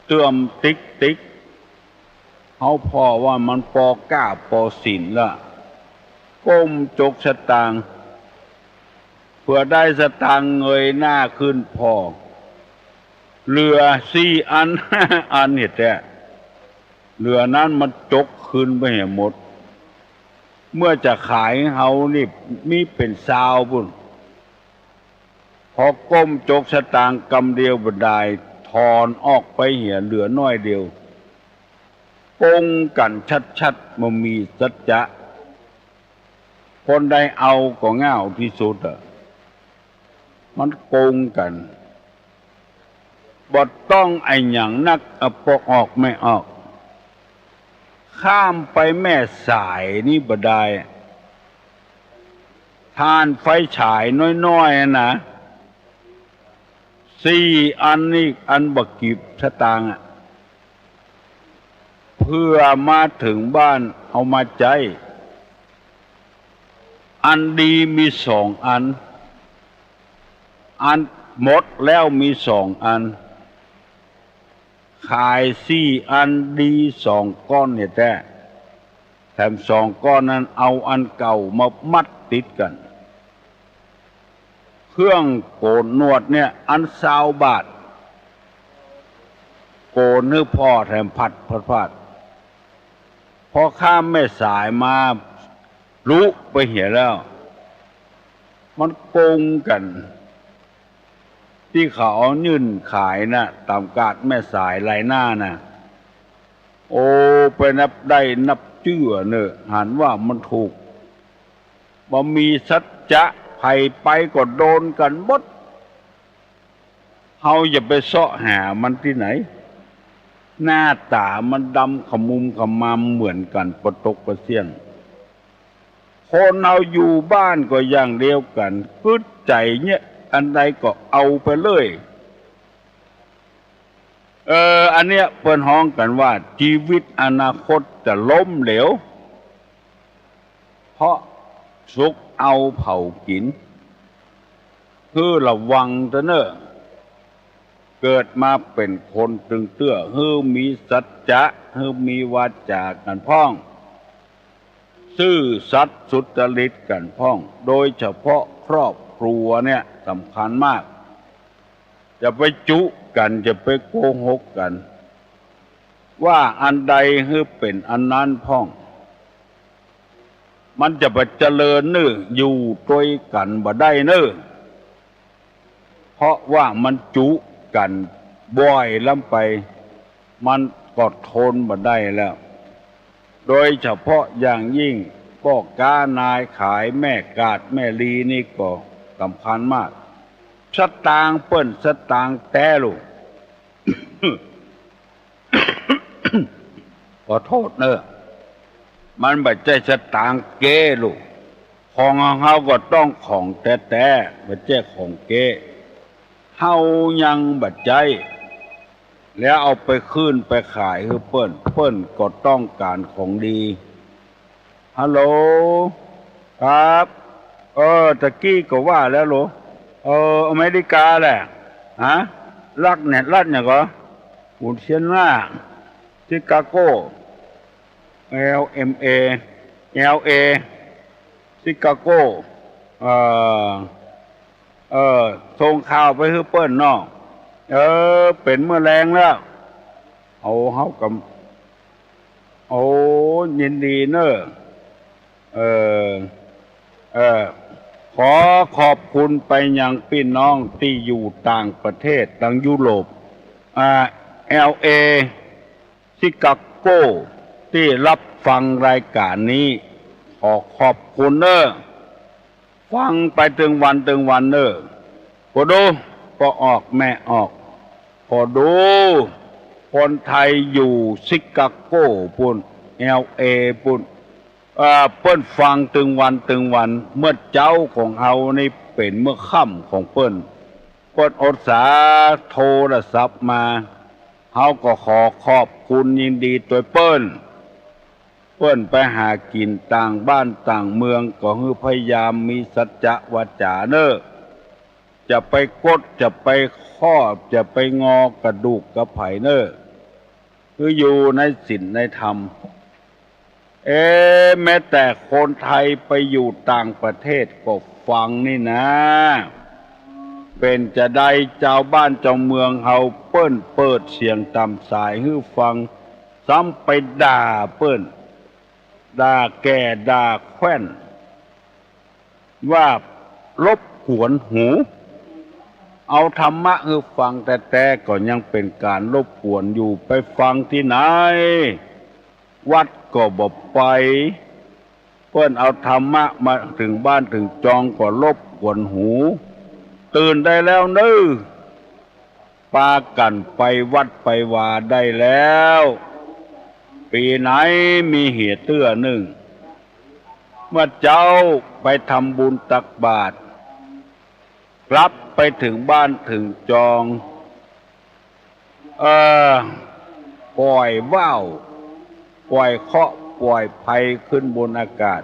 เตื้อมติ๊กติ๊ก เฮาผ่อว่ามันปอก้าปอสินละ ก้มจกสตางค์ ผื่อได้สตางค์เงยหน้าขึ้นผ่อ เหลือสี่อัน ห้าอันเหียแต๊ เหลือนั้นมันจกคืนไปเหียหมด เมื่อจะขายเฮานี่มีเป๋นซาวปู้น พอก้มจกสตางค์กำเดียวบ่ดาย ถอนออกไปเหียเหลือน้อยเดียว โกงกั๋นชัดๆ บ่มีสัจจะ คนใดเอาก็ง่าวตี้สุดอะ มันโกงกั๋น บ่ต้องอะหยังนักอะ ปอออกแม่ออก ข้ามไปแม่สายนี่บ่ดาย ถ่านไฟฉายน้อยๆ อะนะ สี่อันนี่ อันบ่กี่สตางค์อะ เผื่อมาเถิงบ้านเอามาใจ๊ อันดีมีสองอัน อันหมดแล้วมีสองอัน ขายสี่อันดีสองก้อนเหียแต๊ แถมสองก้อนนั้นเอาอันเก่ามามัดติดกั๋น เครื่องโกนหนวดเนี่ย อันซาวบาท โกนหื้อผ่อแถมผัดผัดผัด พอข้ามแม่สายมา ลุไปเหียแล้ว มันโกงกั๋น ตี้เขาเอายื่นขายน่ะ ต๋ามกาดแม่สายไล่หน้าน่ะ โอ้ ไปนับได้นับเจื้อเน่อ หันว่ามันถูก บ่มีสัจจะ ใผไปก็โดนกั๋นหมด เฮาอย่าไปเซาะหามันตี้ไหน หน้าต๋ามันดำขมุมขมำเหมือนกั๋นปะตกปะเสี้ยง คนเฮาอยู่บ้านก็อย่างเดียวกั๋น กึ๊ดใจ๋เนี่ย อันใดก็เอาไปเลย เออ อันเนี้ยเปิ้นฮ้องกั๋นว่า จีวิตอนาคตจะล้มเหลว เพราะสุขเอาเผากิ๋น หื้อระวังเต๊อะเน่อ เกิดมาเป๋นคนตึงเตื้อ หื้อมีสัจจะ หื้อมีวาจ๋ากั๋นพ่อง ซื่อสัตย์สุจริตกั๋นพ่อง โดยเฉพาะครอบครัวเนี่ยสำคัญมาก อย่าไปจุกั๋น อย่าไปโกหกกั๋น ว่าอันใดหื้อเป๋นอันนั้นพ่อง มันจะบ่เจริญเน่อ อยู่ตวยกั๋นบ่ได้เน่อ เพราะว่ามันจุกั๋นบ่อยล้ำไป มันก็ทนบ่ได้แล้ว โดยเฉพาะอย่างยิ่งป้อก๊านายขาย แม่กาดแม่ลีนี่ก็สำคัญมาก สตางค์เปิ้นสตางค์แต๊ลูก ขอโต้ษเน่อ มันบ่ใจ้สตางค์เก๊ลูก ของของเฮาก็ต้องของแต๊ๆ บ่ใจ้ของเก๊ เฮายังบ่ใจ๊ แล้วเอาไปขึ้นไปขายหื้อเปิ้น เปิ้นก็ต้องก๋านของดี ฮัลโหล ครับ เออ ตะกี้ก็ว่าแล้วโหล เออ อเมริกาแหละ ฮะ รัฐเนี่ย รัฐหยังก่อ อุนเซียนนา ชิคาโก แอล เอ็ม เอ แอล เอ ชิคาโก เอ่อ เออ ส่งข่าวไปหื้อเปิ้นเนาะ เออ เป๋นเมื่อแลงแล้ว เอา เฮาก็ โอ้ ยินดีเน่อ เออ เออ ขอขอบคุณไปยังปี้น้องตี้อยู่ต่างประเทศ ตางยุโรป อ่า แอล เอ ชิคาโก ตี้ฮับฟังรายก๋านนี้ ขอขอบคุณเน่อ ฟังไปตึงวันตึงวันเน่อ ปอดู ปอออกแม่ออก ปอดู คนไทยอยู่ชิคาโกปู้น แอล เอ ปู้น เอ่อ เปิ้นฟังตึงวันตึงวัน เมื่อเจ๊าของเฮานี่เป๋นเมื่อค่ำของเปิ้น เปิ้นอุตส่าห์โทรศัพท์มา เฮาก็ขอขอบคุณยินดีตวยเปิ้น เปิ้นไปหากิ๋นต่างบ้านต่างเมือง ก็หื้อพยายามมีสัจจะวาจ๋าเน่อ จะไปกด จะไปครอบ จะไปงอกระดูกกับใผเน่อ หื้ออยู่ในศีลในธรรม เอ๊ะ แม้แต่คนไทยไปอยู่ต่างประเทศก็ ฟังนี่นา เป๋นจาใดจาวบ้านจาวเมืองเฮาเปิ้นเปิดเสียงต๋ามสายหื้อฟัง ซ้ำไปด่าเปิ้น ด่าแก่ด่าแคว่น ว่ารบกวนหู เอาธรรมะหื้อฟังแต๊ๆ ก็ยังเป๋นก๋านรบกวนอยู่ ไปฟังตี้ไหน วัดก็บ่ไป เปิ้นเอาธรรมะมาเถิงบ้านเถิงจองก็รบกวนหู ตื่นได้แล้วเน่อ ปากั๋นไปวัดไปวาได้แล้ว ปี๋ไหนมีเหตุเตื้อนึ่ง เมื่อเจ๊าไปทำบุญตักบาตร กลับไปเถิงบ้านเถิงจอง เอ่อ ป่อยว่าว ป่อยเคราะห์ ป่อยภัยขึ้นบนอากาศ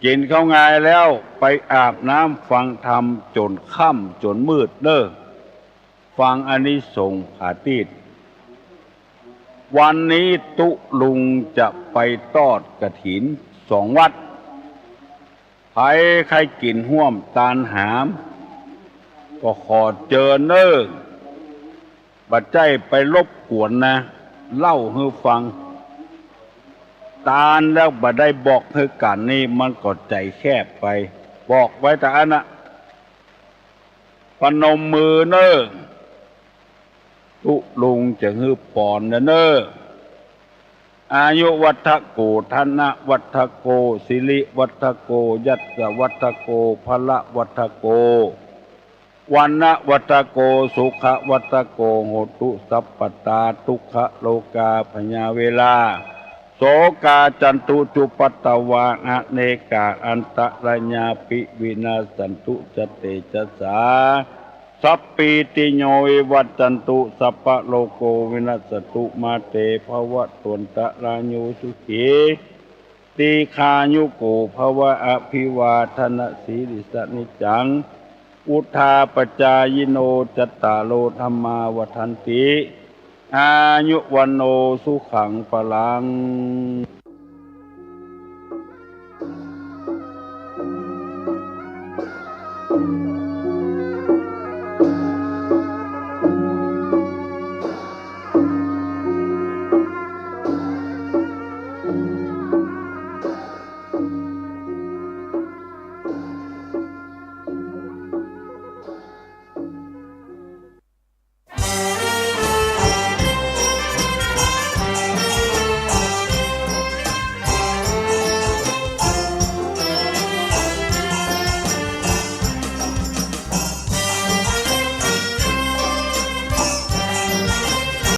กิ๋นข้าวงายแล้วไปอาบน้ำฟังธรรมจ๋นค่ำจ๋นมืดเน่อ ฟังอานิสงส์ผาตี้ วันนี้ตุ๊ลุงจะไปทอดกฐินสองวัด ใผใค่กิ๋นฮ่วมตานหาม ก็ขอเจิญเน่อ บ่ใจ้ไปรบกวนนะ เล่าหื้อฟัง ตานแล้วบ่ได้บอกหื้อกั๋นนี่มันก็ใจ๋แคบไป บอกไว้ตะอั้นนะ ปนมมือเน่อ ตุ๊ลุงจะหื้อปอนนะเน่อ อายุวัฑฒโก ธนวัฑฒโก สิริวัฑฒโก ยัสสะวัฑฒโก พละวัฑฒโก วรรณวัฑฒโก สุขวัฑฒโก โหตุสัพพตา ทุกขโรคาพยาเวรา โสกาจันตุจุปัตตวา อเนกาอันตรายาปิวินาสสันตุ จะเตจะสา สัพพีติโยวิวัชชันตุ สัพพะโรโควินัสสตุ มาเตภวัตวันตะราโย สุขี ตีฆายุโกภวะ อภิวาทนสีลิสสะ นิจจัง วุฑฒาปจายิโน จัตตาโร ธัมมาวัฑฒันติ อายุวัณโณ สุขัง พลัง